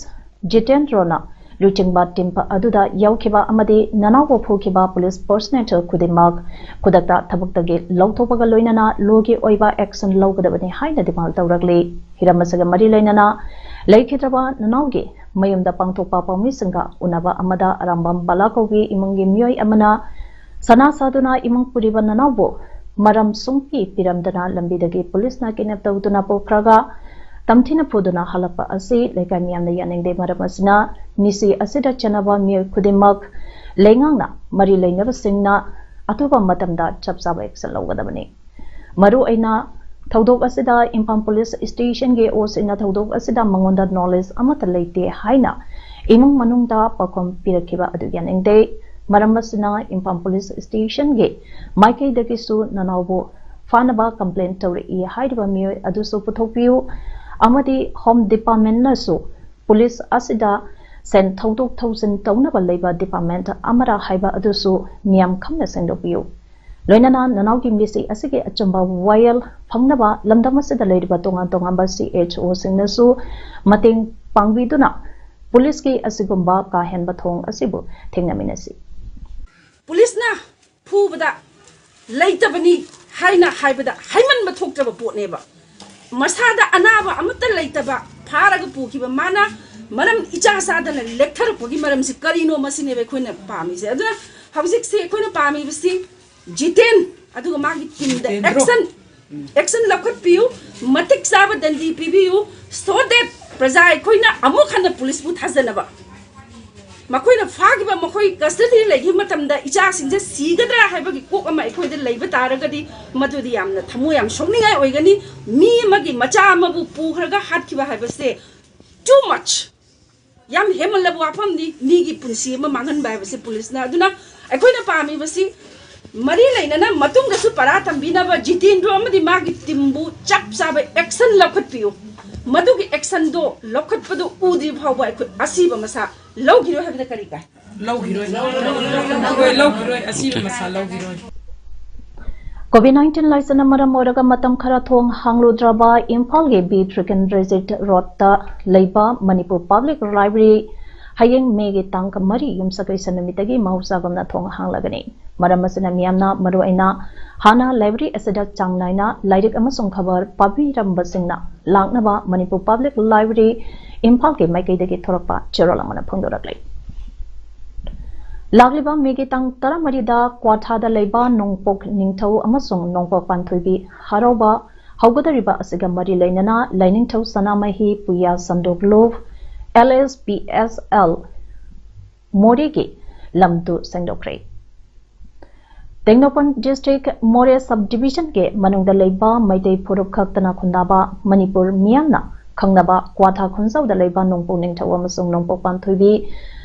ꯖꯤꯇꯦꯟꯗ꯭ꯔꯣꯅ ꯂꯨꯆꯤꯡꯕ team ꯑꯗꯨꯗ ꯌꯥꯎꯈꯤꯕ ꯑꯃꯗꯤ ꯅꯅꯥꯎꯕꯨ ꯐꯨꯈꯤꯕ police personnel ꯈꯨꯗꯤꯡꯃꯛ ꯈꯨꯗꯛꯇ ꯊꯕꯛꯇꯒꯤ ꯂꯧꯊꯣꯛꯄꯒ ꯂꯣꯏꯅꯅ lawꯒꯤ ꯑꯣꯏꯕ action ꯂꯧꯒꯗꯕꯅꯤ ꯍꯥꯏꯅ demand ꯇꯧꯔꯛꯂꯤ꯫ ꯍꯤꯔꯝ ꯑꯁꯤꯒ ꯃꯔꯤ ꯂꯩꯅꯅ ꯂꯩꯈꯤꯗ꯭ꯔꯕ ꯅꯅꯥꯎꯒꯤ ꯃꯌꯨꯝꯗ ꯄꯥꯡꯊꯣꯛꯄ ꯄꯥꯎꯃꯤꯁꯤꯡꯒ ꯎꯅꯕ ꯑꯃꯗ ꯑꯔꯥꯝꯕꯝ ꯕꯂꯥ ꯀꯧꯕꯤ ꯏꯃꯨꯡꯒꯤ ꯃꯤꯑꯣꯏ ꯑꯃꯅ ꯁꯅꯥ ꯁꯥꯗꯨꯅ ꯏꯃꯨꯡ ꯄꯨꯔꯤꯕ ꯅꯅꯥꯎꯕꯨ ꯃꯔꯝ ꯁꯨꯡꯄꯤ ꯄꯤꯔꯝꯗꯅ ꯂꯝꯕꯤꯗꯒꯤ policeꯅ kidnap ꯇꯧꯗꯨꯅ ꯄꯨꯈ꯭ꯔꯒ ꯇꯝꯊꯤꯅ ꯐꯨꯗꯨꯅ ꯍꯜꯂꯛꯄ ꯑꯁꯤ ꯂꯩꯀꯥꯏ ꯃꯤꯌꯥꯝꯅ ꯌꯥꯅꯤꯡꯗꯦ꯫ ꯃꯔꯝ ꯑꯁꯤꯅ ꯃꯤꯁꯤ ꯑꯁꯤꯗ ꯆꯦꯟꯅꯕ ꯃꯤꯑꯣꯏ ꯈꯨꯗꯤꯡꯃꯛ ꯂꯩꯉꯥꯛꯅ ꯃꯔꯤ ꯂꯩꯅꯕꯁꯤꯡꯅ ꯑꯊꯨꯕ ꯃꯇꯝꯗ ꯆꯞ ꯆꯥꯕ action ꯂꯧꯒꯗꯕꯅꯤ꯫ ꯃꯔꯨ ꯑꯣꯏꯅ ꯊꯧꯗꯣꯛ ꯑꯁꯤꯗ ꯏꯝꯐꯥꯜ ꯄꯨꯂꯤꯁ ꯁ꯭ꯇꯦꯁꯟꯒꯤ ꯑꯣꯁꯤꯅ ꯊꯧꯗꯣꯛ ꯑꯁꯤꯗ ꯃꯉꯣꯟꯗ knowledge ꯑꯃꯠꯇ ꯂꯩꯇꯦ ꯍꯥꯏꯅ ꯏꯃꯨꯡ ꯃꯅꯨꯡꯗ ꯄꯥꯎꯈꯨꯝ ꯄꯤꯔꯛꯈꯤꯕ ꯑꯗꯨ ꯌꯥꯅꯤꯡꯗꯦ꯫ ꯃꯔꯝ ꯑꯁꯤꯅ ꯏꯝꯐꯥꯜ ꯄꯨꯂꯤꯁ ꯁ꯭ꯇꯦꯁꯟꯒꯤ ꯃꯥꯏꯀꯩꯗꯒꯤꯁꯨ ꯅꯅꯥꯎꯕꯨ ꯐꯥꯅꯕ complain ꯇꯧꯔꯛꯏ ꯍꯥꯏꯔꯤꯕ ꯃꯤꯑꯣꯏ ꯑꯗꯨꯁꯨ ꯄꯨꯊꯣꯛꯄꯤꯌꯨ ꯑꯃꯗꯤ Home Departmentꯅꯁꯨ ꯄꯨꯂꯤꯁ ꯑꯁꯤꯗ ꯁꯦꯟ ꯊꯧꯗꯣꯛ ꯊꯧꯖꯤꯟ ꯇꯧꯅꯕ ꯂꯩꯕ department ꯑꯃꯔ ꯍꯥꯏꯕ ꯑꯗꯨꯁꯨ ꯃꯤꯌꯥꯝ ꯈꯪꯅ ꯁꯦꯡꯗꯣꯛꯄꯤꯌꯨ꯫ ꯂꯣꯏꯅꯅ ꯅꯅꯥꯎꯒꯤ ꯃꯤꯁꯤ ꯑꯁꯤꯒꯤ ꯑꯆꯨꯝꯕ ꯋꯥꯌꯦꯜ ꯐꯪꯅꯕ ꯂꯝꯗꯝ ꯑꯁꯤꯗ ꯂꯩꯔꯤꯕ ꯇꯣꯉꯥꯟ ꯇꯣꯉꯥꯟꯕ CHOꯁꯤꯡꯅꯁꯨ ꯃꯇꯦꯡ ꯄꯥꯡꯕꯤꯗꯨꯅ ꯄꯨꯂꯤꯁꯀꯤ ꯑꯁꯤꯒꯨꯝꯕ ꯀꯥ ꯍꯦꯟꯕ ꯊꯧꯑꯣꯡ ꯑꯁꯤꯕꯨ ꯊꯦꯡꯅꯃꯤꯟꯅꯁꯤ꯫ ꯄꯨꯂꯤꯁꯅ ꯐꯨꯕꯗ ꯂꯩꯇꯕꯅꯤ ꯍꯥꯏꯅ ꯍꯥꯏꯕꯗ ꯍꯥꯏꯃꯟꯕ ꯊꯣꯛꯇ꯭ꯔꯕ ꯄꯣꯠꯅꯦꯕ꯫ ꯃꯁꯥꯗ ꯑꯅꯥꯕ ꯑꯃꯠꯇ ꯂꯩꯇꯕ ꯐꯥꯔꯒ ꯄꯨꯈꯤꯕ ꯃꯥꯅ ꯃꯔꯝ ꯏꯆꯥ ꯆꯥꯗꯅ ꯂꯦꯛꯊꯔꯛꯄꯒꯤ ꯃꯔꯝꯁꯤ ꯀꯔꯤꯅꯣ, ꯃꯁꯤꯅꯦꯕ ꯑꯩꯈꯣꯏꯅ ꯄꯥꯝꯃꯤꯁꯦ꯫ ꯑꯗꯨꯅ ꯍꯧꯖꯤꯛꯁꯤ ꯑꯩꯈꯣꯏꯅ ꯄꯥꯝꯃꯤꯕꯁꯤ ꯖꯤꯇꯦꯟ ꯑꯗꯨꯒ ꯃꯥꯒꯤ ꯇꯤꯝꯗ ꯖꯤꯇꯦꯟꯗ꯭ꯔꯣ꯫ ꯑꯦꯛꯁꯟ ꯑꯦꯛꯁꯟ ꯂꯧꯈꯠꯄꯤꯌꯨ, ꯃꯇꯤꯛ ꯆꯥꯕ ꯗꯟꯗꯤ ꯄꯤꯕꯤꯌꯨ, so that ꯄ꯭ꯔꯖꯥ ꯑꯩꯈꯣꯏꯅ ꯑꯃꯨꯛ ꯍꯟꯅ ꯄꯨꯂꯤꯁꯄꯨ ꯊꯥꯖꯅꯕ꯫ ꯃꯈꯣꯏꯅ ꯐꯥꯈꯤꯕ, ꯃꯈꯣꯏ ꯀꯁꯇꯗꯤ ꯂꯩꯈꯤꯕ ꯃꯇꯝꯗ ꯏꯆꯥꯁꯤꯡꯁꯦ ꯁꯤꯒꯗ꯭ꯔꯥ ꯍꯥꯏꯕꯒꯤ ꯀꯣꯛ ꯑꯃ ꯑꯩꯈꯣꯏꯗ ꯂꯩꯕ ꯇꯥꯔꯒꯗꯤ ꯃꯗꯨꯗꯤ ꯌꯥꯝꯅ ꯊꯃꯣꯏ ꯌꯥꯝ ꯁꯣꯛꯅꯤꯡꯉꯥꯏ ꯑꯣꯏꯒꯅꯤ꯫ ꯃꯤ ꯑꯃꯒꯤ ꯃꯆꯥ ꯑꯃꯕꯨ ꯄꯨꯈ꯭ꯔꯒ ꯍꯥꯠꯈꯤꯕ ꯍꯥꯏꯕꯁꯦ too much, ꯌꯥꯝ ꯍꯦꯟꯃꯜꯂꯕ ꯋꯥꯐꯝꯅꯤ꯫ ꯃꯤꯒꯤ ꯄꯨꯟꯁꯤ ꯑꯃ ꯃꯥꯡꯍꯟꯕ ꯍꯥꯏꯕꯁꯤ ꯄꯨꯂꯤꯁꯅ꯫ ꯑꯗꯨꯅ ꯑꯩꯈꯣꯏꯅ ꯄꯥꯝꯃꯤꯕꯁꯤ ꯃꯔꯤ ꯂꯩꯅꯅ ꯃꯇꯨꯡꯗꯁꯨ ꯄꯔꯥ ꯇꯝꯕꯤꯅꯕ ꯖꯤꯇꯦꯟꯗ꯭ꯔꯣ ꯑꯃꯗꯤ ꯃꯥꯒꯤ ꯇꯤꯝꯕꯨ ꯆꯞ ꯆꯥꯕ ꯑꯦꯛꯁꯟ ꯂꯧꯈꯠꯄꯤꯌꯨ꯫ ꯃꯗꯨꯒꯤ ꯑꯦꯛꯁꯟꯗꯣ ꯂꯧꯈꯠꯄꯗꯨ ꯎꯗ꯭ꯔꯤ ꯐꯥꯎꯕ ꯑꯩꯈꯣꯏ ꯑꯁꯤꯕ ꯃꯁꯥ ꯂꯧꯈꯤꯔꯣꯏ ꯍꯥꯏꯕꯗ ꯀꯔꯤ ꯀꯥꯏ? ꯂꯧꯈꯤꯔꯣꯏ꯫ ꯂꯧꯈꯤꯔꯣꯏ, ꯂꯧꯈꯤꯔꯣꯏ꯫ ꯑꯁꯤꯕ ꯃꯁꯥ ꯂꯧꯈꯤꯔꯣꯏ꯫ COVID nineteen ꯂꯥꯏꯆꯠꯅ ꯃꯔꯝ ꯑꯣꯏꯔꯒ ꯃꯇꯝ ꯈꯔ ꯊꯣꯡ ꯍꯥꯡꯂꯨꯗ꯭ꯔꯕ ꯏꯝꯐꯥꯜꯒꯤ ꯕꯤꯔ ꯇ꯭ꯔꯤꯀꯦꯟꯗ꯭ꯔꯖꯤꯠ ꯔꯣꯗꯇ ꯂꯩꯕ ꯃꯅꯤꯄꯨꯔ ꯄꯕ꯭ꯂꯤꯛ ꯂꯥꯏꯕ꯭ꯔꯦꯔꯤ ꯍꯌꯦꯡ ꯃꯦꯒꯤ ꯇꯥꯡ ꯃꯔꯤ ꯌꯨꯝꯁꯀꯩꯁ ꯅꯨꯃꯤꯠꯇꯒꯤ ꯃꯍꯧꯁꯥꯒꯨꯝꯅ ꯊꯣꯡ ꯍꯥꯡꯂꯒꯅꯤ꯫ ꯃꯔꯝ ꯑꯁꯤꯅ ꯃꯤꯌꯥꯝꯅ ꯃꯔꯨꯑꯣꯏꯅ ꯍꯥꯟꯅ ꯂꯥꯏꯕ꯭ꯔꯦꯔꯤ ꯑꯁꯤꯗ ꯆꯥꯡ ꯅꯥꯏꯅ ꯂꯥꯏꯔꯤꯛ ꯑꯃꯁꯨꯡ ꯈꯕꯔ ꯄꯥꯕꯤꯔꯝꯕꯁꯤꯡꯅ ꯂꯥꯛꯅꯕ ꯃꯅꯤꯄꯨꯔ ꯄꯕ꯭ꯂꯤꯛ ꯂꯥꯏꯕ꯭ꯔꯦꯔꯤ ꯏꯝꯐꯥꯜꯒꯤ ꯃꯥꯏꯀꯩꯗꯒꯤ ꯊꯣꯔꯛꯄ ꯆꯦꯔꯣꯜ ꯑꯃꯅ ꯐꯣꯡꯗꯣꯔꯛꯂꯤ꯫ ꯂꯥꯛꯂꯤꯕ ꯃꯦꯒꯤ ꯇꯥꯡ ꯇꯔꯥꯃꯔꯤꯗ ꯀ꯭ꯋꯥꯊꯥꯗ ꯂꯩꯕ ꯅꯣꯡꯄꯣꯛ ꯅꯤꯡꯊꯧ ꯑꯃꯁꯨꯡ ꯅꯣꯡꯄꯣꯛ ꯄꯥꯟꯊꯣꯏꯕꯤ ꯍꯔꯥꯎꯕ ꯍꯧꯒꯗꯧꯔꯤꯕ ꯑꯁꯤꯒ ꯃꯔꯤ ꯂꯩꯅꯅ ꯂꯥꯏꯅꯤꯡꯊꯧ ꯁꯅꯥꯃꯍꯤ ꯄꯨꯌꯥ ꯁꯟꯗꯣꯛꯂꯨ, L S P S L, ꯃꯣꯔꯦꯒꯤ ꯂꯝ ꯇꯨ ꯁꯦꯡꯗꯣꯛꯈ꯭ꯔꯦ꯫ ꯇꯦꯡꯅꯧꯄꯜ district ꯃꯣꯔꯦ sub division ꯒꯤ ꯃꯅꯨꯡꯗ ꯂꯩꯕ ꯃꯩꯇꯩ ꯐꯨꯔꯨꯞ ꯈꯛꯇꯅ ꯈꯨꯟꯗꯥꯕ ꯃꯅꯤꯄꯨꯔ ꯃꯤꯌꯥꯝꯅ ꯈꯪꯅꯕ ꯀ꯭ꯋꯥꯊꯥ ꯈꯨꯟꯖꯥꯎꯗ ꯂꯩꯕ ꯅꯣꯡꯄꯣꯛ ꯅꯤꯡꯊꯧ ꯑꯃꯁꯨꯡ ꯅꯣꯡꯄꯣꯛ ꯄꯥꯟꯊꯣꯏꯕꯤ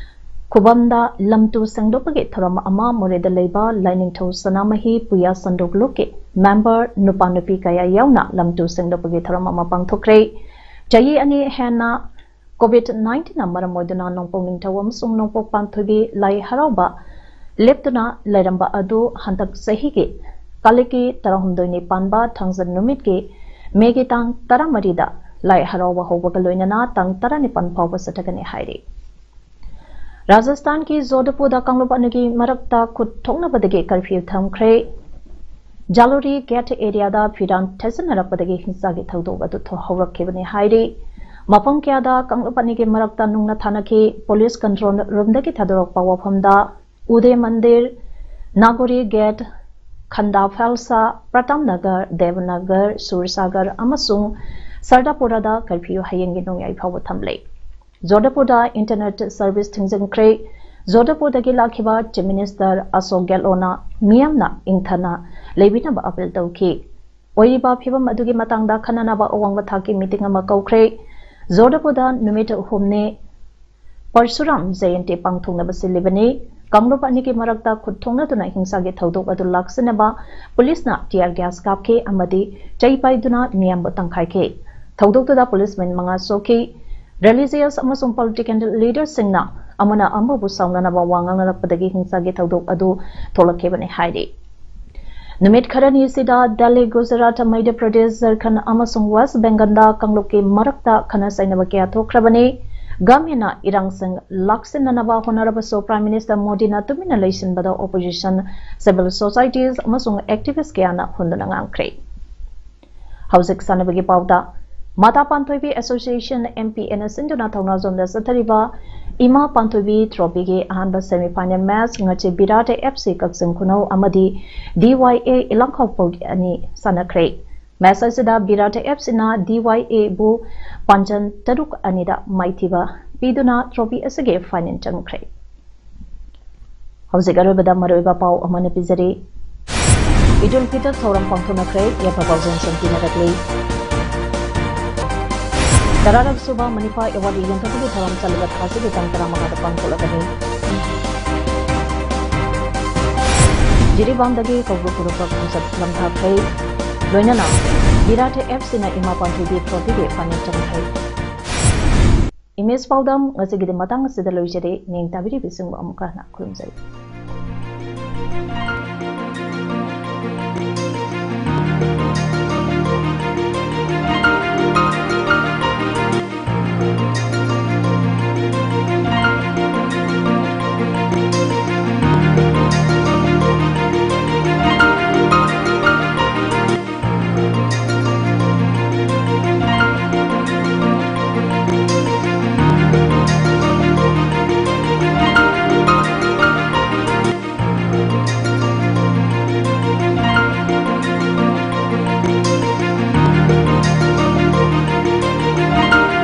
ꯈꯨꯕꯝꯗ ꯂꯝ ꯇꯨ ꯁꯦꯡꯗꯣꯛꯄꯒꯤ ꯊꯧꯔꯝ ꯑꯃ ꯃꯣꯔꯦꯗ ꯂꯩꯕ ꯂꯥꯏꯅꯤꯡꯊꯧ ꯁꯅꯥꯃꯍꯤ ꯄꯨꯌꯥ ꯁꯟꯗꯣꯛꯂꯨꯞꯀꯤ member ꯅꯨꯄꯥ ꯅꯨꯄꯤ ꯀꯌꯥ ꯌꯥꯎꯅ ꯂꯝ ꯇꯨ ꯁꯦꯡꯗꯣꯛꯄꯒꯤ ꯊꯧꯔꯝ ꯑꯃ ꯄꯥꯡꯊꯣꯛꯈ꯭ꯔꯦ꯫ ꯆꯍꯤ ꯑꯅꯤ ꯍꯦꯟꯅ COVID nineteen ꯅ ꯃꯔꯝ ꯑꯣꯏꯗꯨꯅ ꯅꯣꯡꯄꯣꯛ ꯅꯤꯡꯊꯧ ꯑꯃꯁꯨꯡ ꯅꯣꯡꯄꯣꯛ ꯄꯥꯟꯊꯣꯏꯕꯤ ꯂꯥꯏ ꯍꯔꯥꯎꯕ ꯂꯦꯞꯇꯨꯅ ꯂꯩꯔꯝꯕ ꯑꯗꯨ ꯍꯟꯗꯛ ꯆꯍꯤꯒꯤ ꯀꯥꯂꯤꯀꯤ ꯇꯔꯥꯍꯨꯝꯗꯣꯏꯅꯤ ꯄꯥꯟꯕ ꯊꯥꯡꯖ ꯅꯨꯃꯤꯠꯀꯤ May ꯒꯤ ꯇꯥꯡ ꯇꯔꯥꯃꯔꯤꯗ ꯂꯥꯏ ꯍꯔꯥꯎꯕ ꯍꯧꯕꯒ ꯂꯣꯏꯅꯅ ꯇꯥꯡ ꯇꯔꯥꯅꯤꯄꯥꯟ ꯐꯥꯎꯕ ꯆꯠꯊꯒꯅꯤ ꯍꯥꯏꯔꯤ꯫ ꯔꯥꯖꯁꯊꯥꯟꯒꯤ ꯖꯣꯙꯄꯨꯔꯗ ꯀꯥꯡꯂꯨꯞ ꯑꯅꯤꯒꯤ ꯃꯔꯛꯇ ꯈꯨꯠ ꯊꯣꯛꯅꯕꯗꯒꯤ curfew ꯊꯝꯈ꯭ꯔꯦ꯫ ꯖꯥꯂꯣꯔꯤ gate area ꯗ ꯐꯤꯔꯥꯟ ꯊꯦꯠꯆꯟꯅꯔꯛꯄꯗꯒꯤ ꯍꯤꯡꯁꯥꯒꯤ ꯊꯧꯗꯣꯛ ꯑꯗꯨ ꯊꯣꯛꯍꯧꯔꯛꯈꯤꯕꯅꯤ ꯍꯥꯏꯔꯤ꯫ ꯃꯐꯝ ꯀꯌꯥꯗ ꯀꯥꯡꯂꯨꯞ ꯑꯅꯤꯒꯤ ꯃꯔꯛꯇ ꯅꯨꯡꯅ ꯊꯥꯅꯈꯤ꯫ Police control room ꯗꯒꯤ ꯊꯥꯗꯣꯔꯛꯄ ꯋꯥꯐꯝꯗ ꯎꯗꯦ ꯃꯟꯗꯤꯔ, ꯅꯥꯒꯣꯔꯤ gate, ꯈꯟꯗꯥ ꯐꯦꯜꯁꯥ, ꯄ꯭ꯔꯇꯥꯞ ꯅꯒꯔ, ꯗꯦꯕꯅꯒꯔ, ꯁꯨꯔꯁꯥꯒꯔ ꯑꯃꯁꯨꯡ ꯁꯔꯗꯥꯄꯨꯔꯥꯗ curfew ꯍꯌꯦꯡꯒꯤ ꯅꯣꯡꯌꯥꯏ ꯐꯥꯎꯕ ꯊꯝꯂꯦ꯫ ꯖꯣꯙꯄꯨꯔꯗ internet service ꯊꯤꯡꯖꯤꯟꯈ꯭ꯔꯦ꯫ ꯖꯣꯙꯄꯨꯔꯗꯒꯤ ꯂꯥꯛꯈꯤꯕ Chief Minister ꯑꯁꯣꯛ ꯒꯦꯍꯂꯣꯠꯅ ꯃꯤꯌꯥꯝꯅ ꯏꯪꯊꯅ ꯂꯩꯕꯤꯅꯕ appeal ꯇꯧꯈꯤ꯫ ꯑꯣꯏꯔꯤꯕ ꯐꯤꯕꯝ ꯑꯗꯨꯒꯤ ꯃꯇꯥꯡꯗ ꯈꯟꯅꯅꯕ ꯑꯋꯥꯡꯕ ꯊꯥꯛꯀꯤ meeting ꯑꯃ ꯀꯧꯈ꯭ꯔꯦ꯫ ꯖꯣꯙꯄꯨꯔꯗ ꯅꯨꯃꯤꯠ ꯑꯍꯨꯝꯅꯤ ꯄꯔꯁꯨꯔꯥꯝ ꯖꯌꯟꯇꯤ ꯄꯥꯡꯊꯣꯛꯅꯕ ꯁꯤꯜꯂꯤꯕꯅꯤ꯫ ꯀꯥꯡꯂꯨꯞ ꯑꯅꯤꯒꯤ ꯃꯔꯛꯇ ꯈꯨꯠ ꯊꯣꯛꯅꯗꯨꯅ ꯍꯤꯡꯁꯥꯒꯤ ꯊꯧꯗꯣꯛ ꯑꯗꯨ ꯂꯥꯛꯁꯤꯟꯅꯕ police ꯅ tear gas ꯀꯥꯞꯈꯤ ꯑꯃꯗꯤ ꯆꯩ ꯄꯥꯏꯗꯨꯅ ꯃꯤꯌꯥꯝꯕꯨ ꯇꯪꯈꯥꯏꯈꯤ꯫ ꯊꯧꯗꯣꯛꯇꯨꯗ policemen ꯃꯉꯥ ꯁꯣꯛꯈꯤ꯫ Religious ꯑꯃꯁꯨꯡ political leader ꯁꯤꯡꯅ ꯑꯃꯅ ꯑꯃꯕꯨ ꯁꯥꯎꯅꯅꯕ ꯋꯥ ꯉꯥꯡꯅꯔꯛꯄꯗꯒꯤ ꯍꯤꯡꯁꯥꯒꯤ ꯊꯧꯗꯣꯛ ꯑꯗꯨ ꯊꯣꯛꯂꯛꯈꯤꯕꯅꯤ ꯍꯥꯏꯔꯤ꯫ ꯅꯨꯃꯤꯠ ꯈꯔꯅꯤꯁꯤꯗ ꯗꯦꯜꯂꯤ, ꯒꯨꯖꯔꯥꯠ, ꯃꯙ꯭ꯌ ꯄ꯭ꯔꯗꯦꯁ, ꯖꯔꯈꯟ ꯑꯃꯁꯨꯡ ꯋꯦꯁ꯭ꯠ ꯕꯦꯡꯒꯜꯗ ꯀꯥꯡꯂꯨꯞꯀꯤ ꯃꯔꯛꯇ ꯈꯠꯅ ꯆꯩꯅꯕ ꯀꯌꯥ ꯊꯣꯛꯈ꯭ꯔꯕꯅꯤ꯫ ꯒꯃꯦꯟꯅ ꯏꯔꯥꯡꯁꯤꯡ ꯂꯥꯛꯁꯤꯟꯅꯅꯕ ꯍꯣꯠꯅꯔꯕꯁꯨ Prime Minister ꯃꯣꯗꯤꯅ ꯇꯨꯃꯤꯟꯅ ꯂꯩꯁꯤꯟꯕꯗ opposition, civil societies ꯑꯃꯁꯨꯡ activist ꯀꯌꯥꯅ ꯍꯨꯟꯗꯨꯅ ꯉꯥꯡꯈ꯭ꯔꯦ꯫ ꯍꯧꯖꯤꯛ ꯁꯥꯟꯅꯕꯒꯤ ꯄꯥꯎꯗ, ꯃꯇꯥ ꯄꯥꯟꯊꯣꯏꯕꯤ Association M P N ꯁꯤꯟꯗꯨꯅ ꯊꯧꯅꯥꯖꯣꯝꯗ ꯆꯠꯊꯔꯤꯕ ꯏꯃꯥ ꯄꯥꯟꯊꯣꯏꯕꯤ trophy ꯒꯤ ꯑꯍꯥꯟꯕ semi final match ꯉꯁꯤ ꯕꯤꯔꯥꯠ F C ꯀꯛꯆꯤꯡ ꯈꯨꯅꯧ ꯑꯃꯗꯤ D Y A ꯏꯂꯥꯡꯈꯧꯄꯒꯤ ꯑꯅꯤ ꯁꯥꯟꯅꯈ꯭ꯔꯦ꯫ ꯃꯦꯆ ꯑꯁꯤꯗ ꯕꯤꯔꯥꯠ ꯑꯦꯐ ꯁꯤꯅ ꯗꯤ ꯋꯥꯏ ꯑꯦꯕꯨ ꯄꯥꯟꯖꯟ ꯇꯔꯨꯛ ꯑꯅꯤꯗ ꯃꯥꯏꯊꯤꯕ ꯄꯤꯗꯨꯅ ꯇ꯭ꯔꯣꯐꯤ ꯑꯁꯤꯒꯤ ꯐꯥꯏꯅꯦꯜ ꯆꯪꯈ꯭ꯔꯦ꯫ ꯍꯧꯖꯤꯛ ꯑꯔꯣꯏꯕꯗ ꯃꯔꯨꯑꯣꯏꯕ ꯄꯥꯎ ꯑꯃꯅ ꯄꯤꯖꯔꯤ꯫ ꯏꯗꯨꯜ ꯐꯤꯇꯔ ꯊꯧꯔꯝ ꯄꯥꯡꯊꯣꯛꯅꯈ꯭ꯔꯦ, ꯌꯥꯏꯐ ꯄꯥꯎꯖꯦꯜ ꯁꯟꯊꯤꯅꯔꯛꯂꯤ꯫ ꯇꯔꯥꯔꯛ ꯁꯨꯕ ꯃꯅꯤꯄꯥ ꯑꯦꯋꯥꯔꯗ ꯌꯦꯟꯊꯣꯛꯄꯒꯤ ꯊꯧꯔꯝ ꯆꯠꯂꯤꯕ ꯊꯥꯁꯤꯒꯤ ꯇꯥꯡ ꯇꯔꯥꯃꯉꯥꯗ ꯄꯥꯡꯊꯣꯛꯂꯒꯅꯤ꯫ ꯖꯤꯔꯤꯕꯥꯝꯗꯒꯤ ꯀꯧꯕ꯭ꯔꯨ ꯈꯨꯔꯨꯞꯄ ꯈꯣꯡꯆꯠ ꯂꯝꯊꯥꯈ꯭ꯔꯦ꯫ ꯂꯣꯏꯅꯅ ꯕꯤꯔꯥꯠ ꯑꯦꯐ ꯁꯤꯅ ꯏꯃꯥ ꯄꯥꯟꯊꯣꯏꯕꯤ ꯇ꯭ꯔꯣꯐꯤꯒꯤ ꯐꯥꯏꯅꯦꯜ ꯆꯪꯈ꯭ꯔꯦ꯫ ꯏꯃꯦꯖ ꯄꯥꯎꯗꯝ ꯉꯁꯤꯒꯤꯗꯤ ꯃꯇꯥꯡ ꯑꯁꯤꯗ ꯂꯣꯏꯖꯔꯦ꯫ ꯅꯤꯡ ꯇꯥꯕꯤꯔꯤꯕꯁꯤꯡꯕꯨ ꯑꯃꯨꯛꯀ ꯍꯟꯅ ꯈꯨꯔꯨꯝꯖꯔꯤ꯫